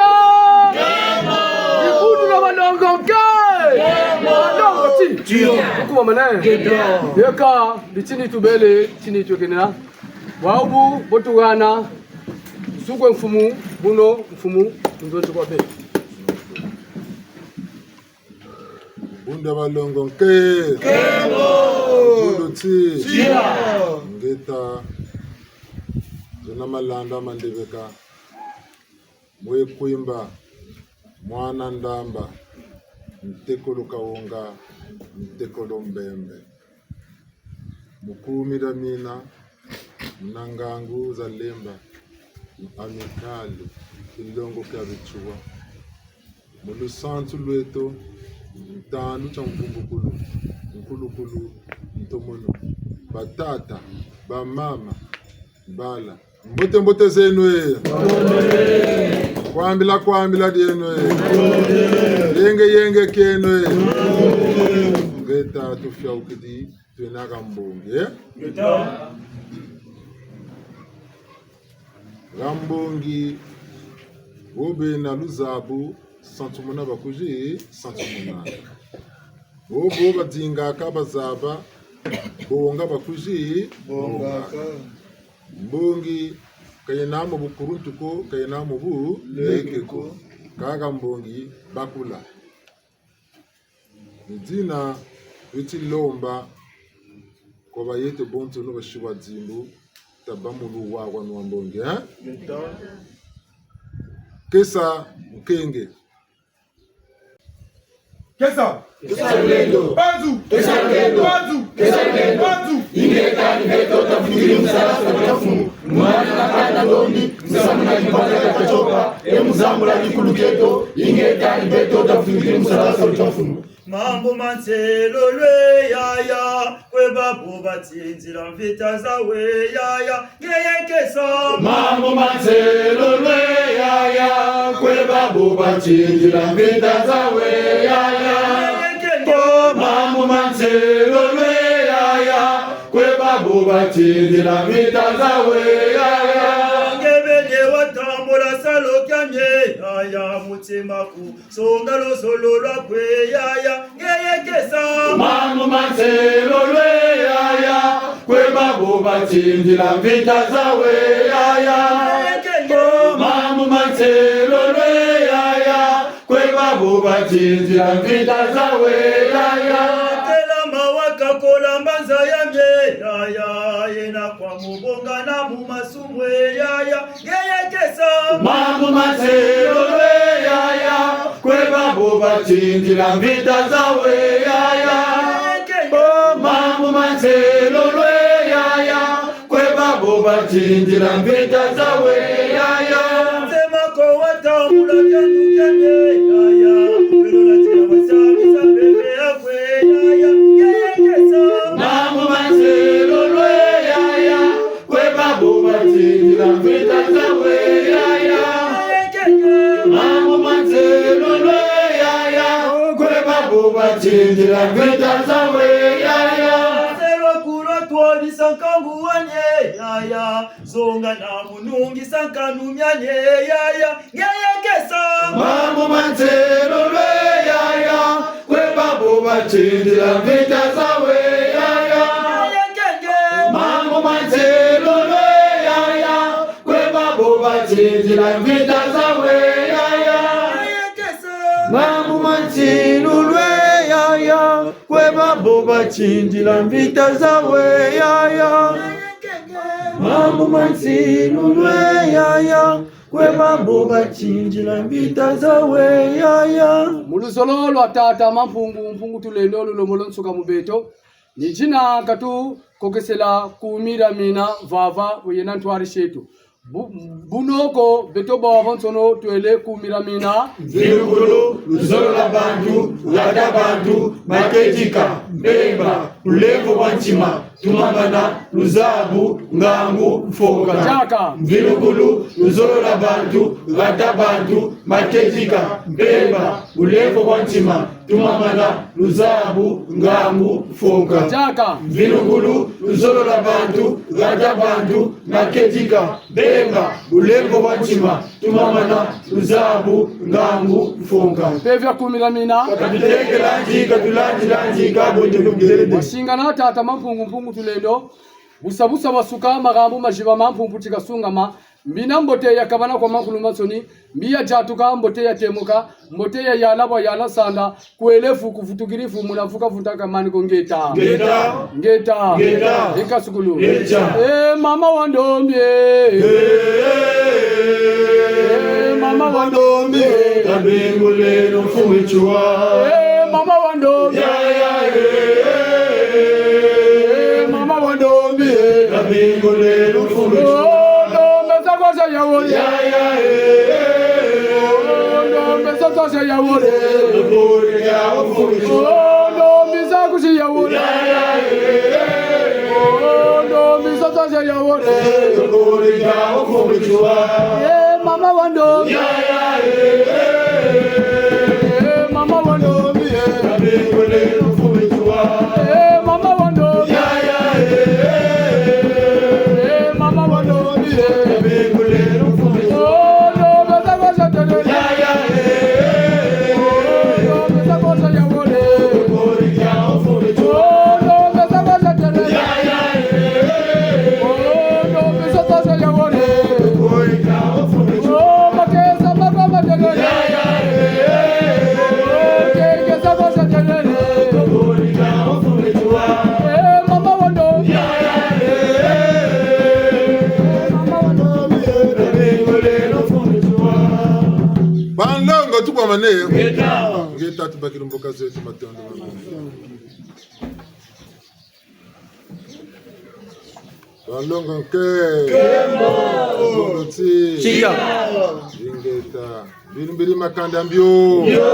Ibundu na bandongo ke. Bandongo ti. Tia. Kuma mane. Yeka, bitini tubele, tini tukenina. Bwabu, bo tuhana. Sukwe mfumu, buno mfumu, nzonzi kwa be. Bunda balongo nke. Nkembo. Bulu ti. Tia. Ngeta. Zona malanda mandebeka. Mwe Kwimba. Mwana Ndamba. Ntekolo Kawonga. Ntekolo Mbembe. Mu kumi dia mina, muna ngangu za lemba, mu Amicale, kilongo kia Bitsua. Mu lusansu lweto, ntandu tia mvumbukulu, nkulukulu, ntomono, batata, bamama, bala. Mbote, mbote zeno e. Kwambila, kwambila dieno e. Yenge, yenge kieno e. Ngeta tufiaukidi. Twena ha mbongi, eh? Ngeta. Ha mbongi, bo bena luzabu, santumuna bakwizi santumuna. Bobo badingaka bazaba, bonga bakwizi bongaka. Mbongi, ka yena mu bukuluntu ko, ka yena mu buleke ko. Kaka mbongi bakula. Ni dina tuti lomba kwa bayeto bonso no basi ba dimbu, tabâ mu luwa kwa nwa mbongi, eh? Kesa nkenge. Kesa. Kesa lulendo. Banzu. Kesa lulendo. Banzu. Kesa lulendo. Banzu. Ingeta ni beto tavingiri mu sala solo tia mfumu. Mwana na kana lombi, musamu na kibaka katiopa, e mu zambula dikulu dieto, ingeta ni beto tavingiri mu sala solo tia mfumu. Mambu ma nselo lwe yaya, kwe babo batindila mvita zawe yaya, ngeye kesa. Mambu ma nselo lwe yaya, kwe babo batindila mvita zawe yaya. Ngeye kenge. Oh, mambu ma nselo lwe yaya, kwe babo batindila mvita zawe yaya. Nge bene watambula salo kia mie yaya, mutima ku songa luzolo lwa kwe yaya, ngeye kesa. Mambu ma nselo lwe yaya, kwe babo batindila mvita zawe yaya. Ngeye kenge. Oh, mambu ma nselo lwe yaya, kwe babo batindila mvita zawe yaya. Tela mawa kakola mbanza ya mie yaya, yena kwa mubonga na mu masumu e yaya. Ngeye kesa. Mambu ma nselo lwe yaya, kwe babo batindila mvita zawe yaya. Oh, mambu ma nselo lwe yaya, kwe babo batindila mvita zawe yaya. Sema ko watambula kianu kiane yaya, pero na tia basami sa pepe akwe yaya. Ngeye kesa. Mambu ma nselo lwe yaya, kwe babo batindila mvita zawe yaya. Mambu ma nselo lwe yaya, kwe babo batindila mvita zawe yaya. Selo kulo twalisa nkangu wane yaya, zonga na munungisa nkanu miane yaya. Ngeye kesa. Mambu ma nselo lwe yaya, kwe babo batindila mvita zawe yaya. Ngeye kenge. Mambu ma nselo lwe yaya, kwe babo batindila mvita zawe yaya. Ngeye kesa. Mambu ma nselo lwe yaya, kwe babo batindila mvita zawe yaya. Ngeye kenge. Mambu ma nsilulu e yaya, kwe bambo batindila mvita zawe yaya. Mu luzolo lwa tata Mampungu, Mpungu Tulendo, lulembolo nsuka mu beto. Ni dina katukokesela kumira mina vava, wena ntwari setu. Bu-, bunoko beto babansoni twele kumira mina. Mvilukulu, luzolo lwa bantu, ngata bantu, makedika, mpemba, bulemvo bwa ntima, tumamana, luzabu, ngangu, mfoka. Diaka. Mvilukulu, luzolo lwa bantu, ngata bantu, makedika, mpemba, bulemvo bwa ntima, tumamana, luzabu, ngangu, mfoka. Diaka. Mvilukulu, luzolo lwa bantu, ngata bantu, makedika, mpemba, bulemvo bwa ntima, tumamana, luzabu, ngangu, mfoka. Mpe via kumira mina. Katutekela nzi, katulandi landi, kabonde kumdelede. Wasingana tata Mampungu, Mpungu Tulendo. Busa busa basuka, makambu maziba, mampumpu ti kasungama. Mbi na mbote ya kabana kwa makulu mansoni, mbi ya diatuka, mbote ya temuka, mbote ya yala bwa yala nsanda, kwele fu kuvutukiri fu muna vuka vuta kamani ko ngeta. Ngeta. Ngeta. Ngeta. Eka sukulu. Echa. Eh, mama wa ndombi, eh. Eh, mama wa ndombi, eh. Tabinguleno mfumu Ntsua. Eh, mama wa ndombi. Ya, ya, eh, eh, eh. Eh, mama wa ndombi, eh. Tabinguleno mfumu Ntsua. Oh, ndombi za kwa za ya wole. Ya, ya, eh, eh, eh. Oh, ndombi za kwa za ya wole. Tabinguleno mfumu Ntsua. Oh, ndombi za kwa za ya wole. Ya, ya, eh, eh, eh. Oh, ndombi za kwa za ya wole. Tabinguleno mfumu Ntsua. Eh, mama wa ndombi. Ya, ya, eh, eh, eh. Eh, mama wa ndombi, eh. Tabinguleno mfumu Ntsua. Eh, mama wa ndombi. Ya, ya, eh, eh, eh. Eh, mama wa ndombi, eh. Tabinguleno mfumu Ntsua. Oh, ndombi za kwa za tele. Ya, ya, eh, eh, eh. Oh, ndombi za kwa za ya wole. Tabinguleno mfumu Ntsua. Oh, ndombi za kwa za tele. Ya, ya, eh, eh, eh. Oh, ndombi za kwa za ya wole. Tabinguleno mfumu Ntsua. Oh, makesa makwa matele. Ya, ya, eh, eh, eh. Oh, keke za kwa za tele. Eh, mama wa ndombi. Banlongo tukwamane. Ngeta. Ngeta, tubakiri mboka zeto matondo. Banlongo nke. Nkembo. Bongo ti. Tiya. Ingeta. Mbiri mbiri makanda mbio. Mbio.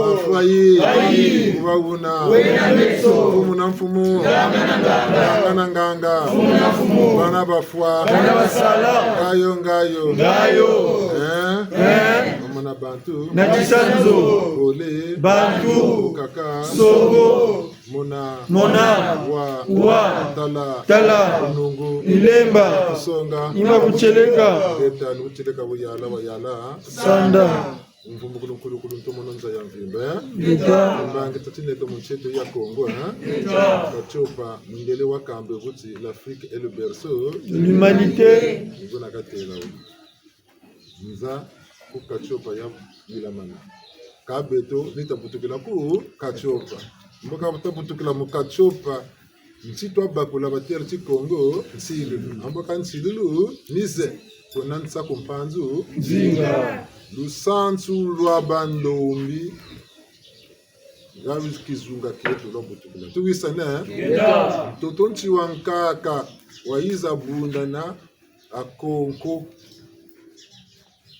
Mafwa yi. Ayi. Kuba wuna. Wena meso. Mfumu na mfumu. Nganga na nganga. Nganga na nganga. Mfumu na mfumu. Bana bafwa. Bana basala. Ngayo, ngayo. Ngayo. Eh? Eh? Bamona bantu. Na tisanzo. Kole. Bantu. Kaka. Songo. Mona. Mona. Wa. Wa. Tala. Tala. Nungu. Ilemba. Songa. Ima kutieleka. Beta, ni kutieleka buyala, buyala. Sanda. Mvumbukulu nkulukulu ntomono nza ya mvimba, eh? Ngeta. Mbangi tati neto mu nsi eto ya Kongo, eh? Ngeta. Katiopa, mundele wakamba buti, l'Afrique est le berceau de l'humanité. Nguna katela wu. Nza ku Katiopa ya bilamana. Ka beto, ni tabutukila ku Katiopa. Mbo ka tabutukila mu Katiopa, nti twabakula batêle ti Kongo nsilulu. Ambo ka nsilulu, ni ze, kuna nsaku mpanzu. Nzinga. Lusansu lwa bandombi, nga wizi kizunga kieto lwabutukila. Tuwisane? Ngeta. Ntoto nti wa nkaka, wayiza bundana, a Konko.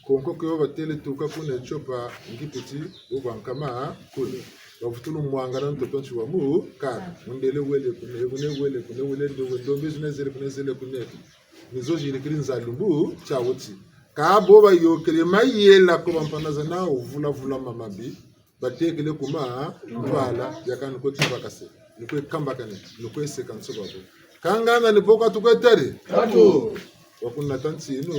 Konko ke wo batêle tuka kuna Etiopa, Ngipiti, wo bwa nkama kuna. Bavutulu mwangana ntoto nti wa mu, ka, mundele wele kuna, wele, wele kuna, wele ndo, ndombi zina zele kuna, zele kuna. Ni zo zirikiri nzalumbu, tia wuti. Ka bo bayôkele mayela ko bampana zena, vula vula mamabi. Batekele ku ma ntwala, yakani kwe kabakase, ni kwe kambakane, ni kwe seka nsoba bo. Kangana ni bo ka tukwe tari? Katu. Wa kunata ntinu.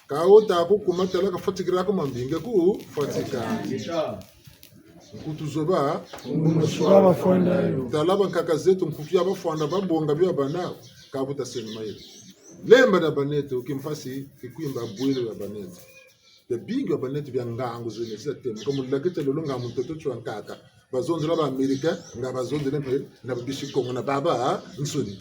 Ka wuta ku kuma tala kafwatikila ku mambinga ku fwatika. Nkutu zoba. Masuka bafwanda yo. Tala bankaka zeto nkutu ya bafwanda babonga bia bana, ka buta seni mayela. Lemba dia baneto, kimpasi, kikwimba bwelo ya baneto. Bia bingi bia baneto bia ngangu zena zi za temo. Ka mu lakita lolo nga mu ntoto ti wa nkaka. Bazonzela ba Américains, nga bazonzele mpe na bisi Kongo na babansoni.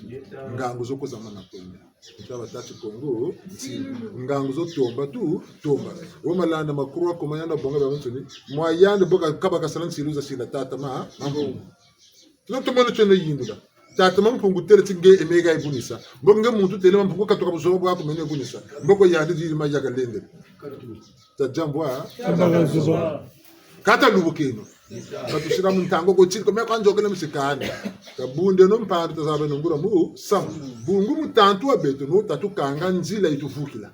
Ngangu zo kwiza mana kwenda. Nta batâ ti Kongo, nti ngangu zo tomba tu, tomba. Wo malanda makuru wa koma yandi bonga babansoni. Mwa yandi bo ka, ka ba kasala nsilu za sila tata Ma, Mampungu. Tuna tumona tieno yindula. Tata Mampungu têle ti nge e mega yibunisa. Mbo nge muntu têle Mampungu katuka buzoba bwaku mene yibunisa. Mboko yandi diri ma yaka lende. Ta diambu wa? Kata lubukeno. Batusila mu ntangu ko tiri ko me kwa nzokele musikani. Tabundeno mpandu tazabeno nguria mu samu. Bungu mutantu wa beto no tatukanga nzila yi tuvukila.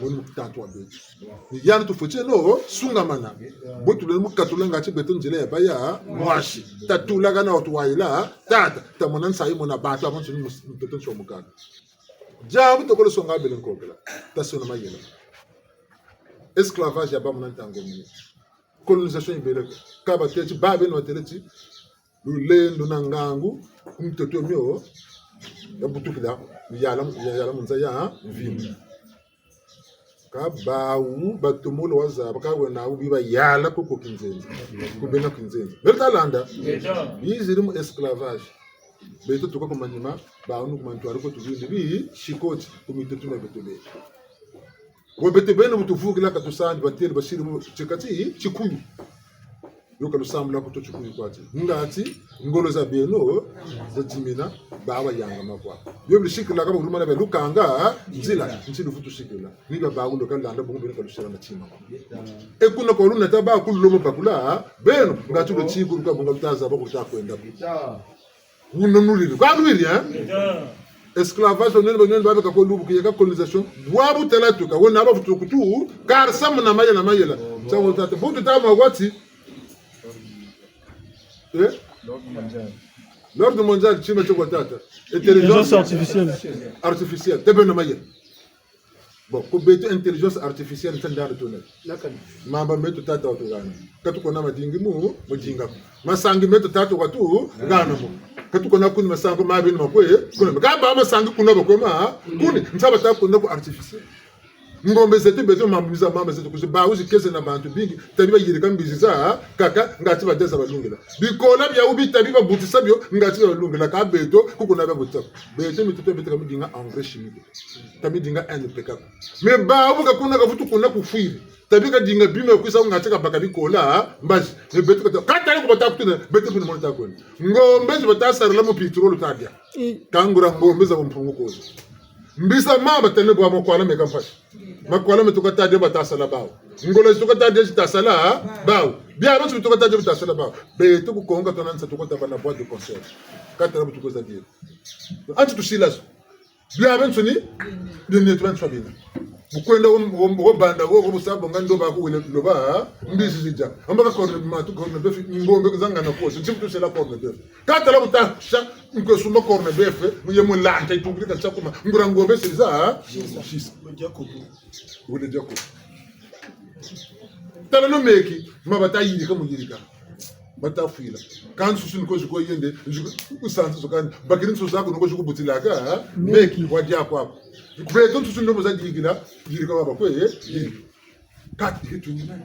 Woni mutantu wa beto. Ni yandi tufweti no sungamana. Bo tuleni mu katula ngati beto nzila ya baya mwasi. Tatulakana watu wayila, tata, tamona nsayi mona bantu, abansoni mutoto nsi wa mukaka. Diambu tokolo songa bele nkokela. Tasona mayela. Esclavage ya ba muna ntangu mini. Colonisation yibele ko. Ka batêle ti babeno batêle ti lulendo na ngangu, ku mitoto mio, yabutukila, yala, yala mu nza ya mvimba. Ka bawu, batomolo wazaba, ka wena wu biba yala kuko kinzenza. Kubena kinzenza. Bele talanda? Biziri mu esclavage. Beto tuka ku manima, bawu ni ku mantwari ko tubindi bi, shikoti, ku mitoto mia beto bele. Wa beto beno bu tuvukila ka tusandi, batêle basiri mu tikati, tikuyu. Yo ka lusambula ko to tikuyu kwa ti. Ngati, ngolo za beno, za dimina, bawa yanga makwa. Yo bisikila ka ba kulumana bia lukanga, nzila, nti luvutu sikila. Ni bia bawu ndo ka landa bungu beno ka lusila na tima. E kuna kwa luna ta ba kulu lomo bakula, beno, ngati lo tikulu ka bunga lutaza ba kuta kwenda ku. Wuna nuliri. Kwa nuliri, hein? Esclavage, nene ba, nene ba beka ko lubu kiyeka colonisation. Bwabu tala tuka, wena ba vutu kutu, karisa muna mayela, mayela. Tsango tata, butu tama wati. Eh? L'ordre mondial, tima tio kwa tata. Intelligence artificielle. Artificielle. Tebe na mayela. Bon, ku beto intelligence artificielle nta ndana tuna. Mamba meto tata watuhana. Ka tukona madingi mu, mu dinga. Masangi meto tata watuhana mo. Ka tukona kuni masangi mabi ni makwe, kuna. Ka ba masangi kuna bakwe ma, kuni, nsa bata kuna ku artificiel. Ngombe zeto beto mamba miza mamba zeto kuzi ba uzi keze na bantu bingi, tabi bayirika mbizi za, kaka, ngati badeza balungila. Bikola biawu bi tabi babutisa bio, ngati balungila, ka beto, kukuna babutisa. Beto mitoto beto ka midinga engrais chimique. Ka midinga N P K ko. Mais bawu ka kuna ka vutu kuna kufwiri. Tabi ka dinga bima kwisa ngati ka baka bikola, mbazi. Mais beto ka ta, ka tala ku bata kutuna, beto kuna mona ta kwenda. Ngombe zi bata sarila mu pétrole tadia. Ka nguria ngombe za Mpungu kozo. Mbizi mamba tene bwa makwala meka mpasi. Makwala meto ka tadia bata sala bawu. Ngolo zi to ka tadia zita sala bawu. Bia bantu to ka tadia bita sala bawu. Beto ku Kongo tuna nsa to ka taba na boîte de conserve. Ka tala bu tu kwiza dire. Anti tusila zo. Biabiansoni, bia neto biansoni bina. Mu kwenda wo, wo, wo banda wo, wo bu sa bonga ndo ba ku wele loba, mbizi zidia. Amba ka corned, matu corned beef, ngombe kuzanga na kosi, nti bu tusela corned beef. Ka tala bu ta sa, nkwe sumba corned beef, mu ye mu lanta, yitukiri ka sa kuma, nguria ngombe siriza, sisa. Wele dia ko. Tala no meki, ma bata yirika mu yirika. Bata fwila. Kâ nsusu ni ko zi ko yende, zi ko, usansa zo kani. Bakiri nsusu zaku ni ko zi ku butilaka, ha? Meki, wa dia kwaku. Beto nsusu ni ko za dikila, yirika wa bakwe, eh? Yirika. Kati ki tunina.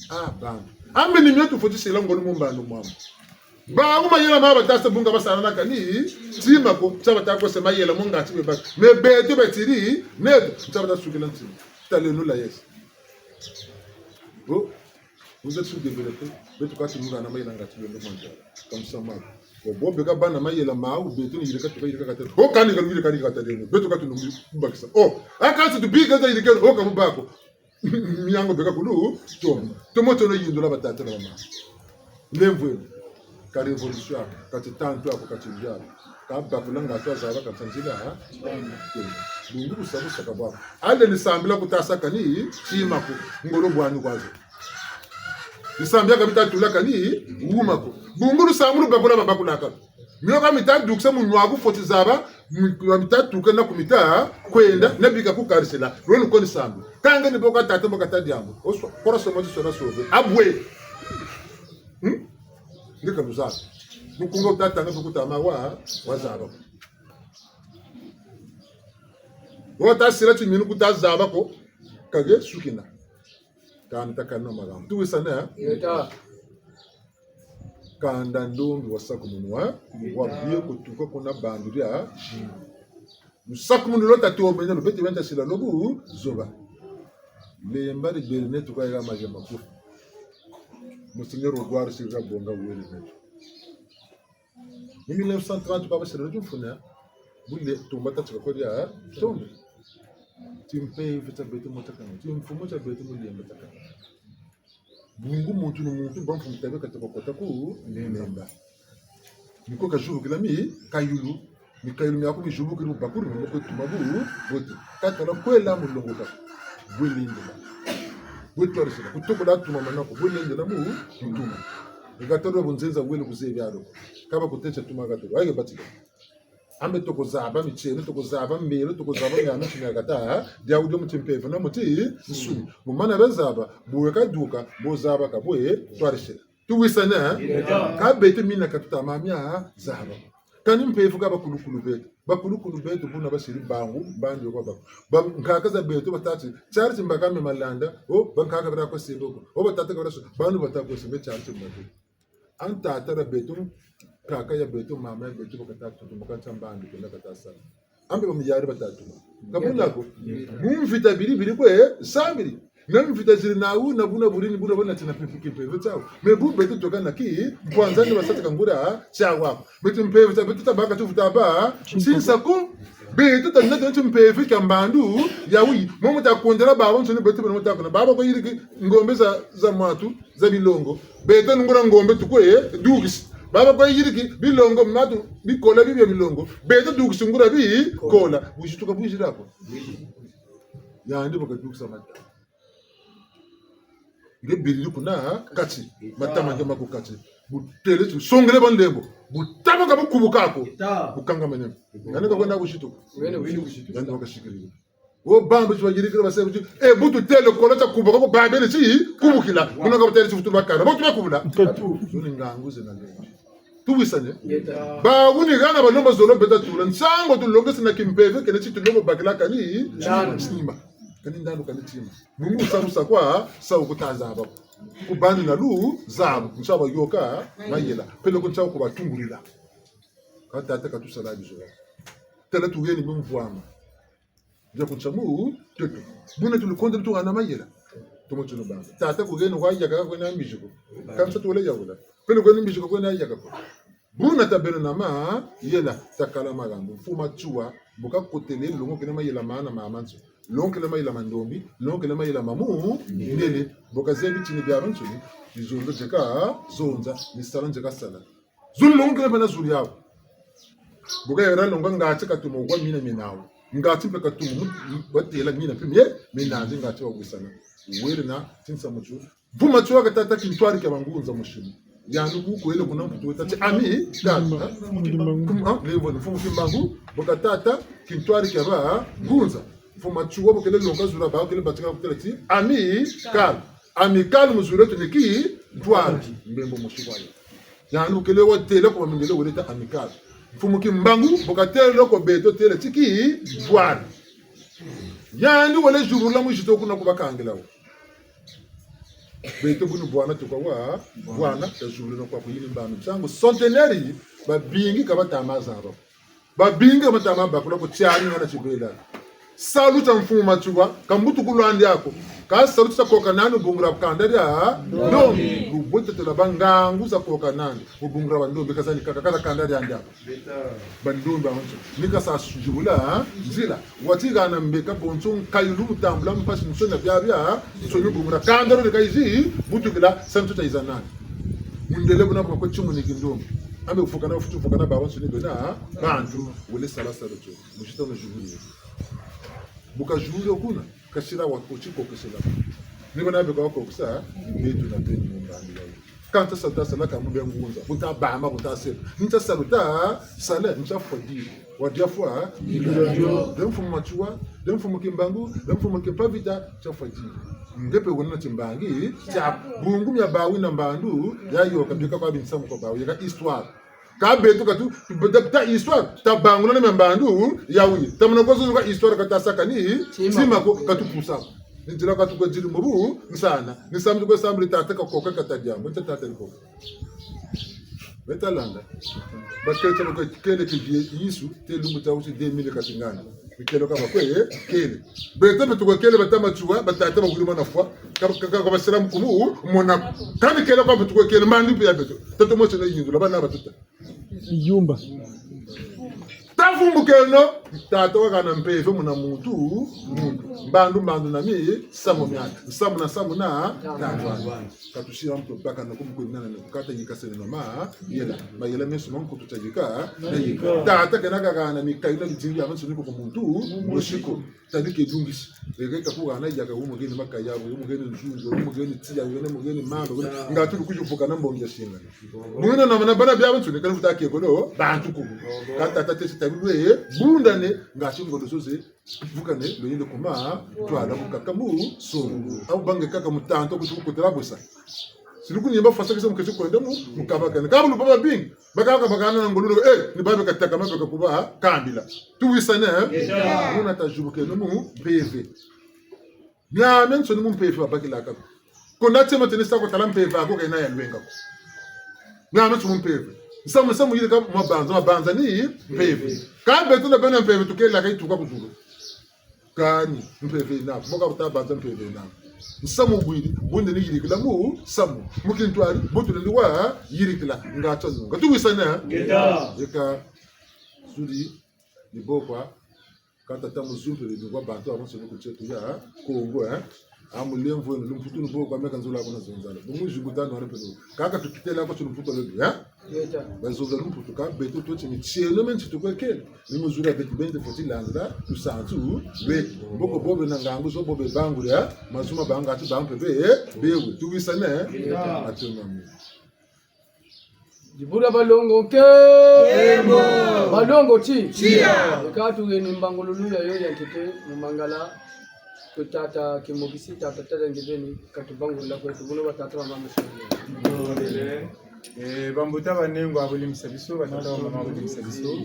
Ah, bantu. Ambe ni mio tufweti sila ngolo mu mbandu mwamu. Bawu mayela ma bata sa bunga basala na kani, tima ko, sa bata ko se mayela mo ngati beba. Mais beto betiri, neto, sa bata sukila ntima. Taleno la yesi. Bon, vous êtes sous-développés. Beto kati nuna na mayela ngati beno manja. Comme ça, ma. Bon, bo beka bâ na mayela mawu, beto ni yirika tuka yirika kata. Oh, kani ka yirika kani kata deno. Beto kati nuna bakisa. Oh, a kasi tu bika za yirika, oh, ka mu bâ ko. Miangu beka kulu, tomo. Tomo tono yindula batata na bamama. Lemvweno, ka révolution, ka titantu ako, ka tinzala. Ka bakula ngatu wazaba ka nsanzila, ha? Bungu lusa lusaka bwa. Ale ni sambila ku ta sa kani, tima ko, ngolo bwani kwa zo. Ni sambila ka bita tula kani, wuma ko. Bungu lusambu lu bakula babakulaka. Mio ka mita dukisa mu nwa ku fweti zaba, mi-, mita tuka na ku mita kwenda, na bika ku karisila. Lwenu ko ni sambu. Kâ nge ni bo ka tata mbo kata diambu. Oswa, kora soma ti sona sove. Abwe. Hmm? Nge ka luzaba. Mukunga wuta tanga pe ku tama wa, wazaba. Wata sila timinu ku ta zaba ko, kage sukina. Kani ta kani no magambo. Tuwisane, eh? Yeta. Kanda ndombi wasakumunu, wabie kutuka kuna bandu dia. Lusakumunu lwa tata wamene, lubete benta sila lobu zoba. Lemba di beri neto kwa yika maje makufi. Monseigneur Rogwar sila bonga wele neto. Mu mille neuf cent trente, baba sila lobu mfuna. Bule tumba tatika kwa dia, tombe. Timpeve tia beto mo tiakana. Timfumu tia beto mo lemba tiakana. Bungu muntu ni muntu, bamfumu tabe kata bakota ku lemba. Miko kazubukila mikayulu. Mikayulu miaku mizubukila mu bakulu, miko tuma bu, bote. Katala kwela mu longoka. Bwe lendela. Bwe twarisila. Kutokola tuma manako. Bwe lendela mu, mutuma. Ikatolo bunzenza wele kuzebi alo. Kaba kutesa tuma katolo. Aye batika. Ambe toko zaba mitieno, toko zaba mbelo, toko zaba miamiansoni miakata, dia wudio mu timpeve na mu tinsuni. Mu mana be zaba, bwe kaduka, bo zaba ka bwe twarisila. Tuwisane, eh? Ka beto mina ka tuta mamia zaba. Kani mpeve ka bakulukulu beto. Bakulukulu beto buna basiri bangu, bandu yo kwa baku. Bankaka za beto batati, tiari timbaka me malanda, o, bankaka bara kwa sebo ko. O, batata bara so, bandu bata kwa sebo, tiari timbaka. An tata ya beto, kaka ya beto, mama ya beto, bakata tutumuka ntia mbandu, kena kata sala. Ambe bamiyari bata tuma. Ka buna ko, mu mvita biri biri kwe, sambiri. Na mvita ziri nawu, na buna buri ni buna bana tina pipi kimpeve tiawu. Me bu beto toka na ki, mpwanza ni basata kangura, tiawa. Beto mpeve tia beto tabaka tuvuta ba, sinsa ko, beto ta nata timpeve kia mbandu, ya wi. Momo ta kondela babansoni beto bana mo ta kuna. Baba ko yiriki ngombe za, za mwatu, za bilongo. Beto ni nguria ngombe tukwe, dukisi. Baba kwa yiriki, bilongo, matu, bikola bibia bilongo. Beto dukisi nguria bikola. Bwizi tuka bwizi dako. Yandi baka dukisa mata. Nge biri kuna, kati. Matama nge maku kati. Butele tu, songele ba ndembo. Butama ka bukubu kako. Bukanga mene. Yandi ka kwenda bwizi tuka. Yandi baka sikiri. O bambu ti bayirikiri base kuti, e, bu tutele kola tia kubuka ko babele ti kubukila. Kuna ka batele ti vutu bakana. Bo tu bakubula. Ntatu. Zo ni ngangu zena ndenge. Tuwisane? Ngeta. Bawu ni hana balomba zolo beta tula. Nsangu tulongese na kimpeve kena ti tulomba bakila kani. Ndandu. Ntima. Kani ndandu kani ntima. Bungu sa lusa kwa, sa wukuta zaba. Kubani na luzabu, nsa bayoka, mayela. Peleko nsa kubatungulila. Ka tata katusala bizo. Tala tuheni bimvwama. Bia ku nsamu, tutu. Buna tulukonde tuhana mayela. Tumo tunu banga. Tata kuheni kwa yaka kwena mbizi ko. Kamsa tuwele yawula. Peleko kwena mbizi ko kwena yaka ko. Buna tabeno na mayela, takala malambu. Mfumu Matsoua, bu kakotele, longokele mayela mana mamanso. Longokele mayela ma ndombi, longokele mayela mamu, ndele. Bu kazebi tini biabiansoni, bizonza nzeka zonza, misala nzeka sala. Zulu longo kele mpe na zulu yawu. Bu kayela longa ngati katumu wa mina mie nawu. Ngati mpe katumu mu-, mu-, watela mina mpe mie, mina nzi ngati wawisana. Wele na tinsamu tio. Mfumu Matsoua ka tata kintwari kia bangunza musimu. Yandi ku kwele kuna mputu weta ti ami, ka, ha? Mfumu Kimbangu. Kum-, ha? Levo ni Mfumu Kimbangu, bu ka tata kintwari kia bangunza. Mfumu Matsoua bu kele longa zulu ba, kele batika kutela ti ami, ka. Amicale mu zulu eto ni kintwari. Mbembo mosi kwa yo. Yandi bu kele watela kwa bamindele wele ta amicale. Mfumu Kimbangu, bu katele ko beto tele ti kintwari. Yandi wele zibula mu zito kuna ku bakangila wo. Beto bunu bwana tuka wa, bwana, tazibula na kwa kuyini mbanu. Nsangu centenaire, babingi ka bata ma zaba. Babingi ka bata ma bakula ko tiari ngana tibela. Salu tia Mfumu Matsoua, ka mbutukulu andi ako. Ka salu tia koka nandi mu bungu dia kanda dia ndombi. Lubote tela bangangu za koka nandi mu bungu dia bandombi, ka zandi kaka, ka za kanda diandi ako. Bandombi babansoni. Ni ka sa zibula nzila. Wati hana mbeka bonso nkayulu mu tambula mpasi nsoni na biabiansoni mu bungu dia kanda dio ka yizi butukila, sa ntu ta yiza nandi. Mundele buna kwa kwe timu ni kindombi. Ambe kufukana, futu fukana babansoni bena bantu. Wele sala salu tio. Mu zito na zibuli. Bu kazibula kuna, kasila wa kuti kokesela. Ni bana beka wakokesa, beto na beno mu mbandu yayi. Ka nta sa ta sala ka mu bia ngunza, bu nta bama, bu nta sela. Nta salu ta sala, nta fwa di. Wa dia fwa, ndio. Ndio Mfumu Matsoua, ndio Mfumu Kimbangu, ndio Mfumu Kimpa Vita, nta fwa di. Nge mpe wena na timbangi tia bungu mia bawu na mbandu, ya yoka bika kwa binsamu kwa bawu, yeka histoire. Ka beto ka tu, ta, ta histoire, tabangula na mia mbandu, yawu. Tamana kwa zonza ka histoire ka tasaka ni, tima ko, ka tupusa ko. Ni nzila ka tukwe ziri mu bu, nsana. Ni sambu kwe sambu ni tata kakoka kata diambu, nta tata ni koka. Beto landa. Bakele tia bakwe kele ki vie yisu, te lumbu tia wusi deux mille katingana. Mikelo ka bakwe, eh, kele. Beto mpe tukwe kele bata Matsoua, batata bakulu mana fwa. Ka, ka, ka, ka basila mukumu, mona. Ka mikelo ka mpe tukwe kele, mandi mpe ya beto. Tata mosi na yindu, laba na batuta. Yumba. Tavumbukeno, tata wakana mpeve muna muntu, muntu. Mbandu, mbandu na mi, samu miana. Samu na, samu na, tata. Ka tusila muntu baka na kumukwenda na kata yika sene no ma, yela. Mayela meso ma nkutu tia yika, na yika. Tata kena kakana mikayu na bidingi ya mansoni ko ku muntu, mosi ko. Tadi ke dungisi. Eke ka kuhana yaka, wumugeni makaya, wumugeni nzunzo, wumugeni tiya, wumugeni, wumugeni mamba, wumugeni, nga tulu kujuvuka na mbongi ya singa. Muna na mana bana bia bantu ne kanu vuta ke kolo, bantu kubu. Ka tata tesi tabi lwe, bunda ne, nga si ngolo zoze, vuka ne, lo yende kuma, twala mukaka mu, songo. Awu bange kaka mutantu, kutu kutela bosa. Siluku nimba fasa kisa mukesi kwenda mu, mukabakana. Ka bulu baba bingi. Bakaka bakana na ngolo, eh, ni babe kataka mabe kakuba, ha? Kambila. Tuwisane, eh? Muna tazibukeno mu mpeve. Miamiansoni mu mpeve babakilaka ko. Ko na tsema tene sa ko tala mpeve ako kena ya lwenga ko. Miamiansoni mu mpeve. Nsamu, nsamu yirika mabanza, mabanza ni mpeve. Ka beto na bena mpeve tukelaka yituka ku zulu. Kani, mpeve na, mbo ka buta banza mpeve na. Nsamu bwiri, bunde ni yirikila mu, nsamu. Mu kintwari, bu tulendi wa, yirikila, nga tsa nunga. Tuwisane, eh? Ngeta. Eka, zuri, ni bo kwa, ka tata muzumpele ni kwa bantu, abansoni ku nsi eto ya, Kongo, eh? A mulemvo eno, lumputu ni bo kwa meka nzula kuna zonzala. Bungu zibuta no arepelo. Kaka tukitela kwa lumputu lelo, eh? Ngeta. Bazonza lumputu ka, beto tuti mitieno menti tukwekele. Ni mu zulu ya beto bende fweti landila, lusansu, lwe. Mboko bobe na ngangu zo bobe bangula, mazu ma banga ati bampe be, eh, bewe. Tuwisane, eh? Ngeta. Atomo mi. Dibula balongo ke. Kembo. Balongo ti. Tia. Eka tuheni mbangululu yayo ya ntete mu mangala. Kwe tata Kimokisi, tata Tadia Ngebeni, katubangulila kweto, buno batata bamama. Eh, bambuta banengwa bolimbisa biso, batata bamama bolimbisa biso.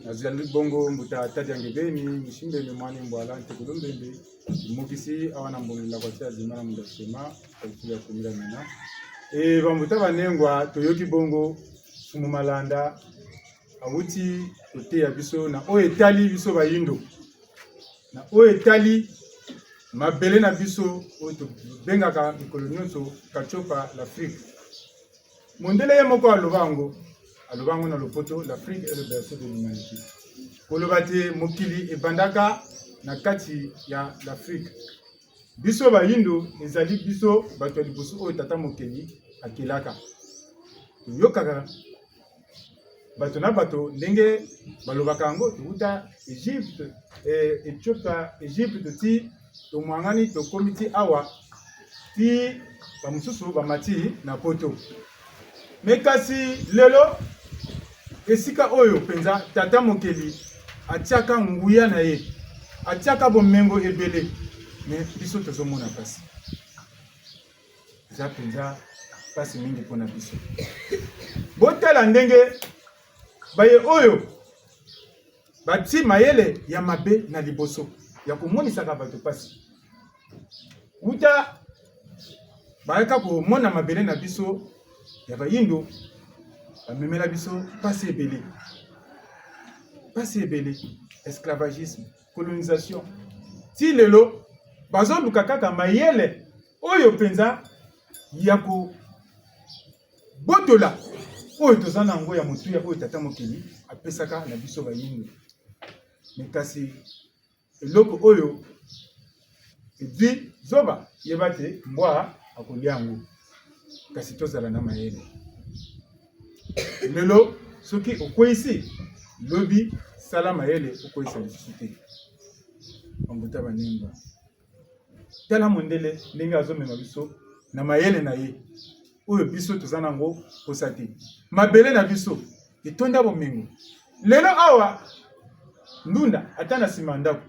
Nazali bongo mbuta Tadia Ngebeni, musimbeme mwana Mbwala, ntekolo Mbembe, Kimokisi, awa na mbongela kwa tia zima na munda sema, kwa ya kumila mina. Eh, bambuta banengwa, toyoki bongo, Mfumu Malanda, awuti koteya biso na oyo etali biso bayindo. Na oyo etali mabele na biso, oyo tobengaka mikolo nyonso Katiopa l'Afrique. Mondele ye moko aloba yango, aloba yango na lopoto, l'Afrique est le berceau de l'humanité. Koloba te mokili ebandaka na kati ya l'Afrique. Biso bayindo ezali biso bato ya liboso oyo tata mokeli akelaka. Toyokaka bato na bato ndenge balobaka yango, touta Egypte, eh, Ethiopia, Egypte, ti tomwangani, tokomi ti awa, ti bamosusu bamati na Poto. Mais kasi lelo, esika oyo mpenza tata mokeli atiaka nguya na ye, atiaka bomengo ebele, mais biso tozomona mpasi. Eza mpenza mpasi mingi mpo na biso. Botala ndenge baye oyo batie mayele ya mabe na liboso ya komonisaka bato mpasi. Uta bayaka komona mabele na biso ya bayindo, bamemela biso mpasi ebele. Mpasi ebele, esclavagisme, colonisation. Ti lelo, bazoluka kaka mayele oyo mpenza ya kobotola oyo toza na yango ya motuya oyo tata mokeli apesaka na biso bayindo. Mais kasi eloko oyo edi zoba, yeba te mbwa akolia yango. Kasi tozala na mayele. Lelo, soki okweisi, lobi, sala mayele, okweisa lisusu te. Bambuta banengwa. Tala mondele, ndenge azomema biso na mayele na ye. Oyo biso toza na yango mposa te. Mabele na biso etonda bomengo. Lelo awa, ndunda, ata na nsima ya ndako,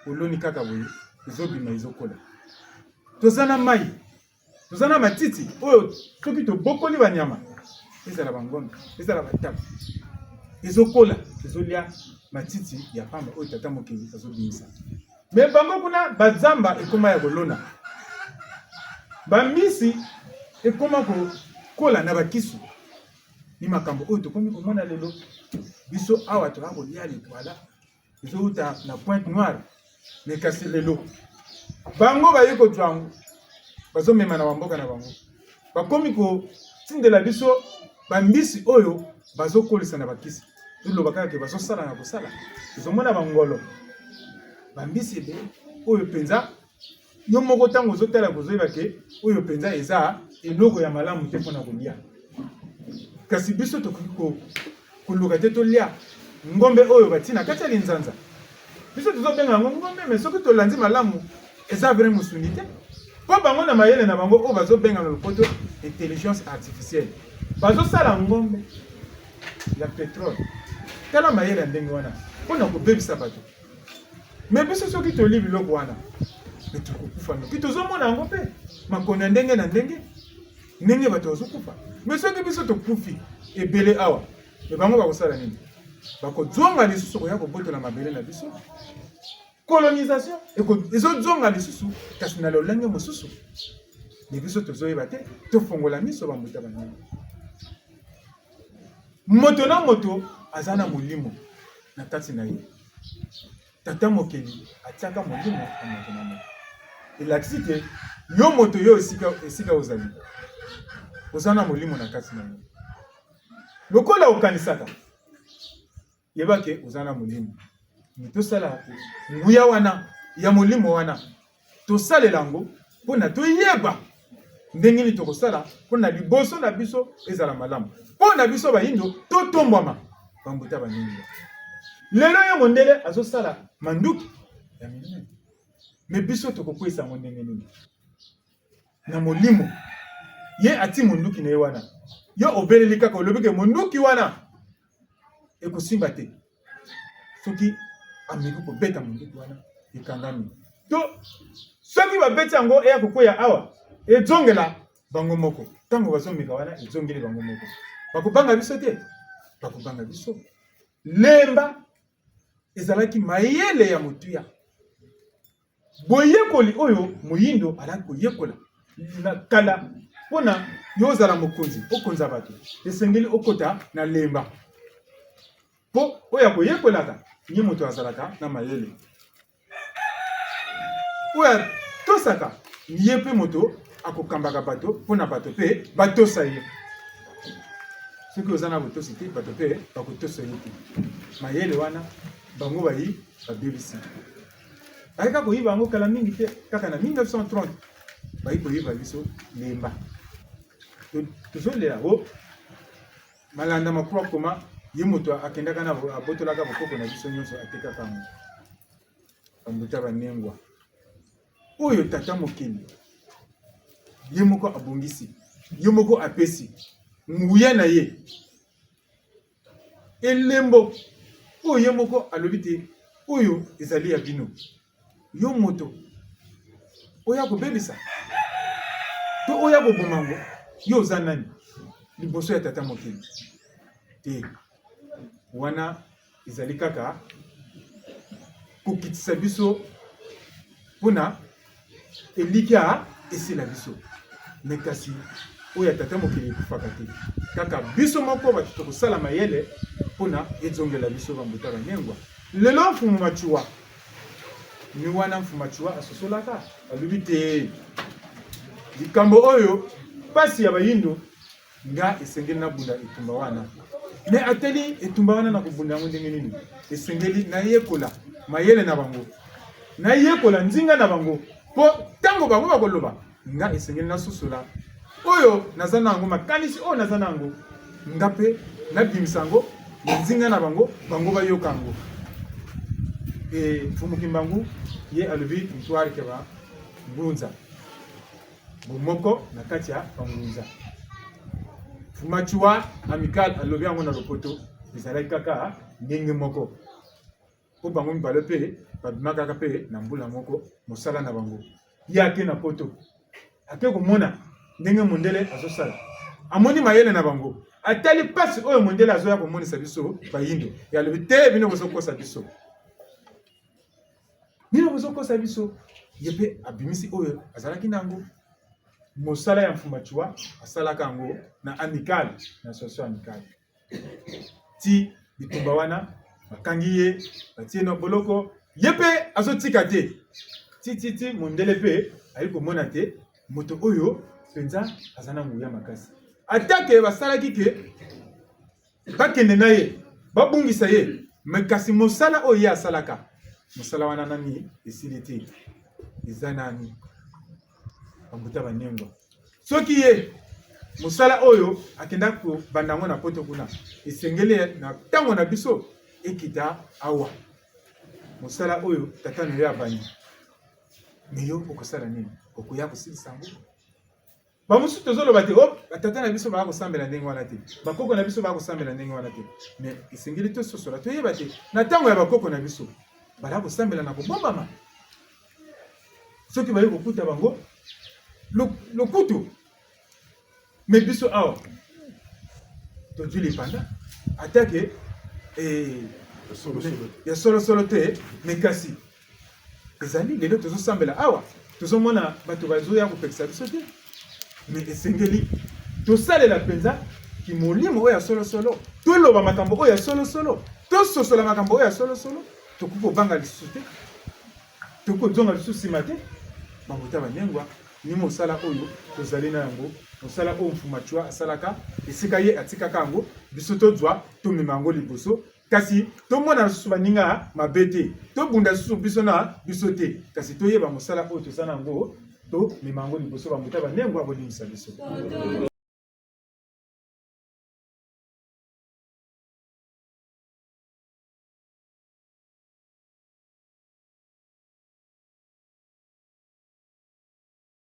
oloni kaka boye, ezobima, ezokola. Toza na mai, toza na matiti, oyo soki tobokoli banyama, ezala bangombe, ezala bantaba, ezokola, ezolia matiti ya pamba oyo tata mokeli azobimisa. Mais bango kuna, bazamba ekoma ya kolona. Bambisi ekoma kokola na bakisu. Ni makambo oyo tokomi komona lelo. Biso awa toza kolia litwala ezowuta na Pointe-Noire. Mais kasi lelo, bango baye kozwa yango, bazomema na bamboka na bango. Bakomi kotindela biso bambisi oyo bazokolisa na bakisi. Toloba kaka ke bazosala na kosala. Tozomona bangolo, bambisi ebele oyo mpenza yo moko ntango ozotala kozoyeba ke oyo mpenza eza eloko ya malamu te mpo na kolia. Kasi biso tokoki ko-, koluka te tolia ngombe oyo batii na kati ya linzanza. Biso tozobenga yango ngombe, mais soki tolandi malamu, eza vrai mosuni te. Mpo bango na mayele na bango oyo bazobenga na lopoto intelligence artificielle, bazosala ngombe ya pétrole. Tala mayele ya ndenge wana mpo na kobebisa bato. Mais biso soki tolie biloko wana, mais tokokufa noki. Tozomona yango mpe, makono ya ndenge na ndenge, ndenge bato bazokufa. Mais soki biso tokufi ebele awa, mais bango bakosala nini? Bakozonga lisusu koya kobotola mabele na biso. Colonisation eko-, ezozonga lisusu, kasi na lolenge mosusu. Mais biso tozoyeba te, tofongola miso, bambuta banene. Moto na moto aza na molimo na kati na ye. Tata Mokeli atiaka molimo na moto na moto. Elakisi te yo moto yo esika, esika ozali, oza na molimo na kati na yo. Lokola okanisaka, yeba ke oza na molimo. Mais tosala nguya wana ya molimo wana, tosalela yango mpo na toyeba ndenge nini tokosala mpo na liboso na biso ezala malamu. Mpo na biso bayindo, totombwama, bambuta banene. Lelo ye mondele azosala manduki ya minene. Mais biso tokokweisa yango ndenge nini? Na molimo. Ye atii monduki na ye wana. Yo obeleli kaka, olobi ke monduki wana ekosimba te. Soki ameki kobeta monduki wana, ekangami. To soki babeti yango eya kokweya awa, ezongela bango moko. Ntango bazomeka wana, ezongeli bango moko. Bakobanga biso te? Bakobanga biso. Lemba ezalaki mayele ya motuya. Boyekoli oyo moyindo alaki koyekola na kala, mpo na yo ozala mokonzi, okonza bato, esengeli okota na lemba. Mpo oyo akoyekolaka, ye moto azalaka na mayele. Oyo atosaka, ye mpe moto akokambaka bato, mpo na bato mpe batosa ye. Soki oza na botosi te, bato mpe bakotosa ye te. Mayele wana, bango bayi babebisi. Bayaka koyiba yango kala mingi te, kaka na mille neuf cent trente, bayi koyiba biso lemba. To-, tozolela, oh, Malanda Makwa Koma, ye moto akendaka na bo-, abotolaka bokoko na biso nyonso, atekaka yango. Bambuta banengwa. Oyo Tata Mokeli, ye moko abongisi, ye moko apesi, nguya na ye. Elembo oyo ye moko alobi te, oyo ezali ya bino. Yo moto, oya kobebisa? To oya koboma yango? Yo oza nani liboso ya Tata Mokeli? Te. Wana ezali kaka kokitisa biso mpo na elikya esila biso. Mais kasi oyo ya Tata Mokeli ekufaka te. Kaka biso moko bato tokosala mayele mpo na ezongela biso, bambuta banengwa. Lelo Mfumu Matsoua, ni wana Mfumu Matsoua asosolaka, alobi te, likambo oyo, mpasi ya bayindo, nga esengeli nabunda etumba wana. Mais atali etumba wana, nakobunda yango ndenge nini? Esengeli nayekola mayele na bango, nayekola nzinga na bango, mpo ntango bango bakoloba, nga esengeli nasosola oyo naza na yango, makanisi oyo naza na yango, nga mpe nabimisa yango na nzinga na bango, bango bayoka yango. E, Mfumu Kimbangu, ye alobi, ntwari ke bangunza. Bomoko na kati ya bangunza. Mfumu Matsoua, Amicale alobi yango na lopoto, ezalaki kaka ndenge moko. Mpo bango mibale mpe babimaka kaka mpe na mbula moko, mosala na bango. Ye ake na poto, ake komona ndenge mondele azosala. Amoni mayele na bango. Atali mpasi oyo mondele azoya komonisa biso bayindo. Ye alobi te, bino bozokosa biso. Bino bozokosa biso. Ye mpe abimisi oyo azalaki na yango. Mosala ya Mfumu Matsoua asalaka yango na Amicale, na association Amicale. Ti bitumba wana, bakangi ye, batie ye na boloko, ye mpe azotika te. Ti, ti, ti, mondele mpe aye komona te, moto oyo mpenza aza na nguya makasi. Ata ke basalaki ke bakende na ye, babungisa ye, mais kasi mosala oyo ye asalaka, mosala wana nani esili te, eza nani? Bambuta banengwa. Soki ye, mosala oyo akenda kobanda yango na Poto kuna, esengeli na ntango na biso ekita awa. Mosala oyo tata na yo abandi. Mais yo okosala nini? Okoya kosilisa yango? Bamosusu tozoloba te, oh, batata na biso baya kosambela ndenge wana te. Bakoko na biso baya kosambela ndenge wana te. Mais esengeli tososola, toyeba te, na ntango ya bakoko na biso, baya kosambela na kobombama. Soki baye kokuta bango, lo-, lokutu. Mais biso awa, tozwi lipanda, ata ke, eh, ya solo solo te, mais kasi ezali, lelo tozosambela awa, tozomona bato bazoya kopekisa biso te. Mais esengeli tosalela mpenza kimolimo oyo ya solosolo, toloba makambo oyo ya solosolo, tososola makambo oyo ya solosolo, tokoki kobanga lisusu te, tokoki kozonga lisusu nsima te. Bambuta banengwa, ni mosala oyo tozali na yango, mosala oyo Mfumu Matsoua asalaka, esika ye atikaka yango, biso tozwa, tomema yango liboso, kasi tomona lisusu baninga mabe te, tobunda lisusu biso na biso te, kasi toyeba mosala oyo toza na yango, tomema yango liboso. Bambuta banengwa, bolimbisa biso.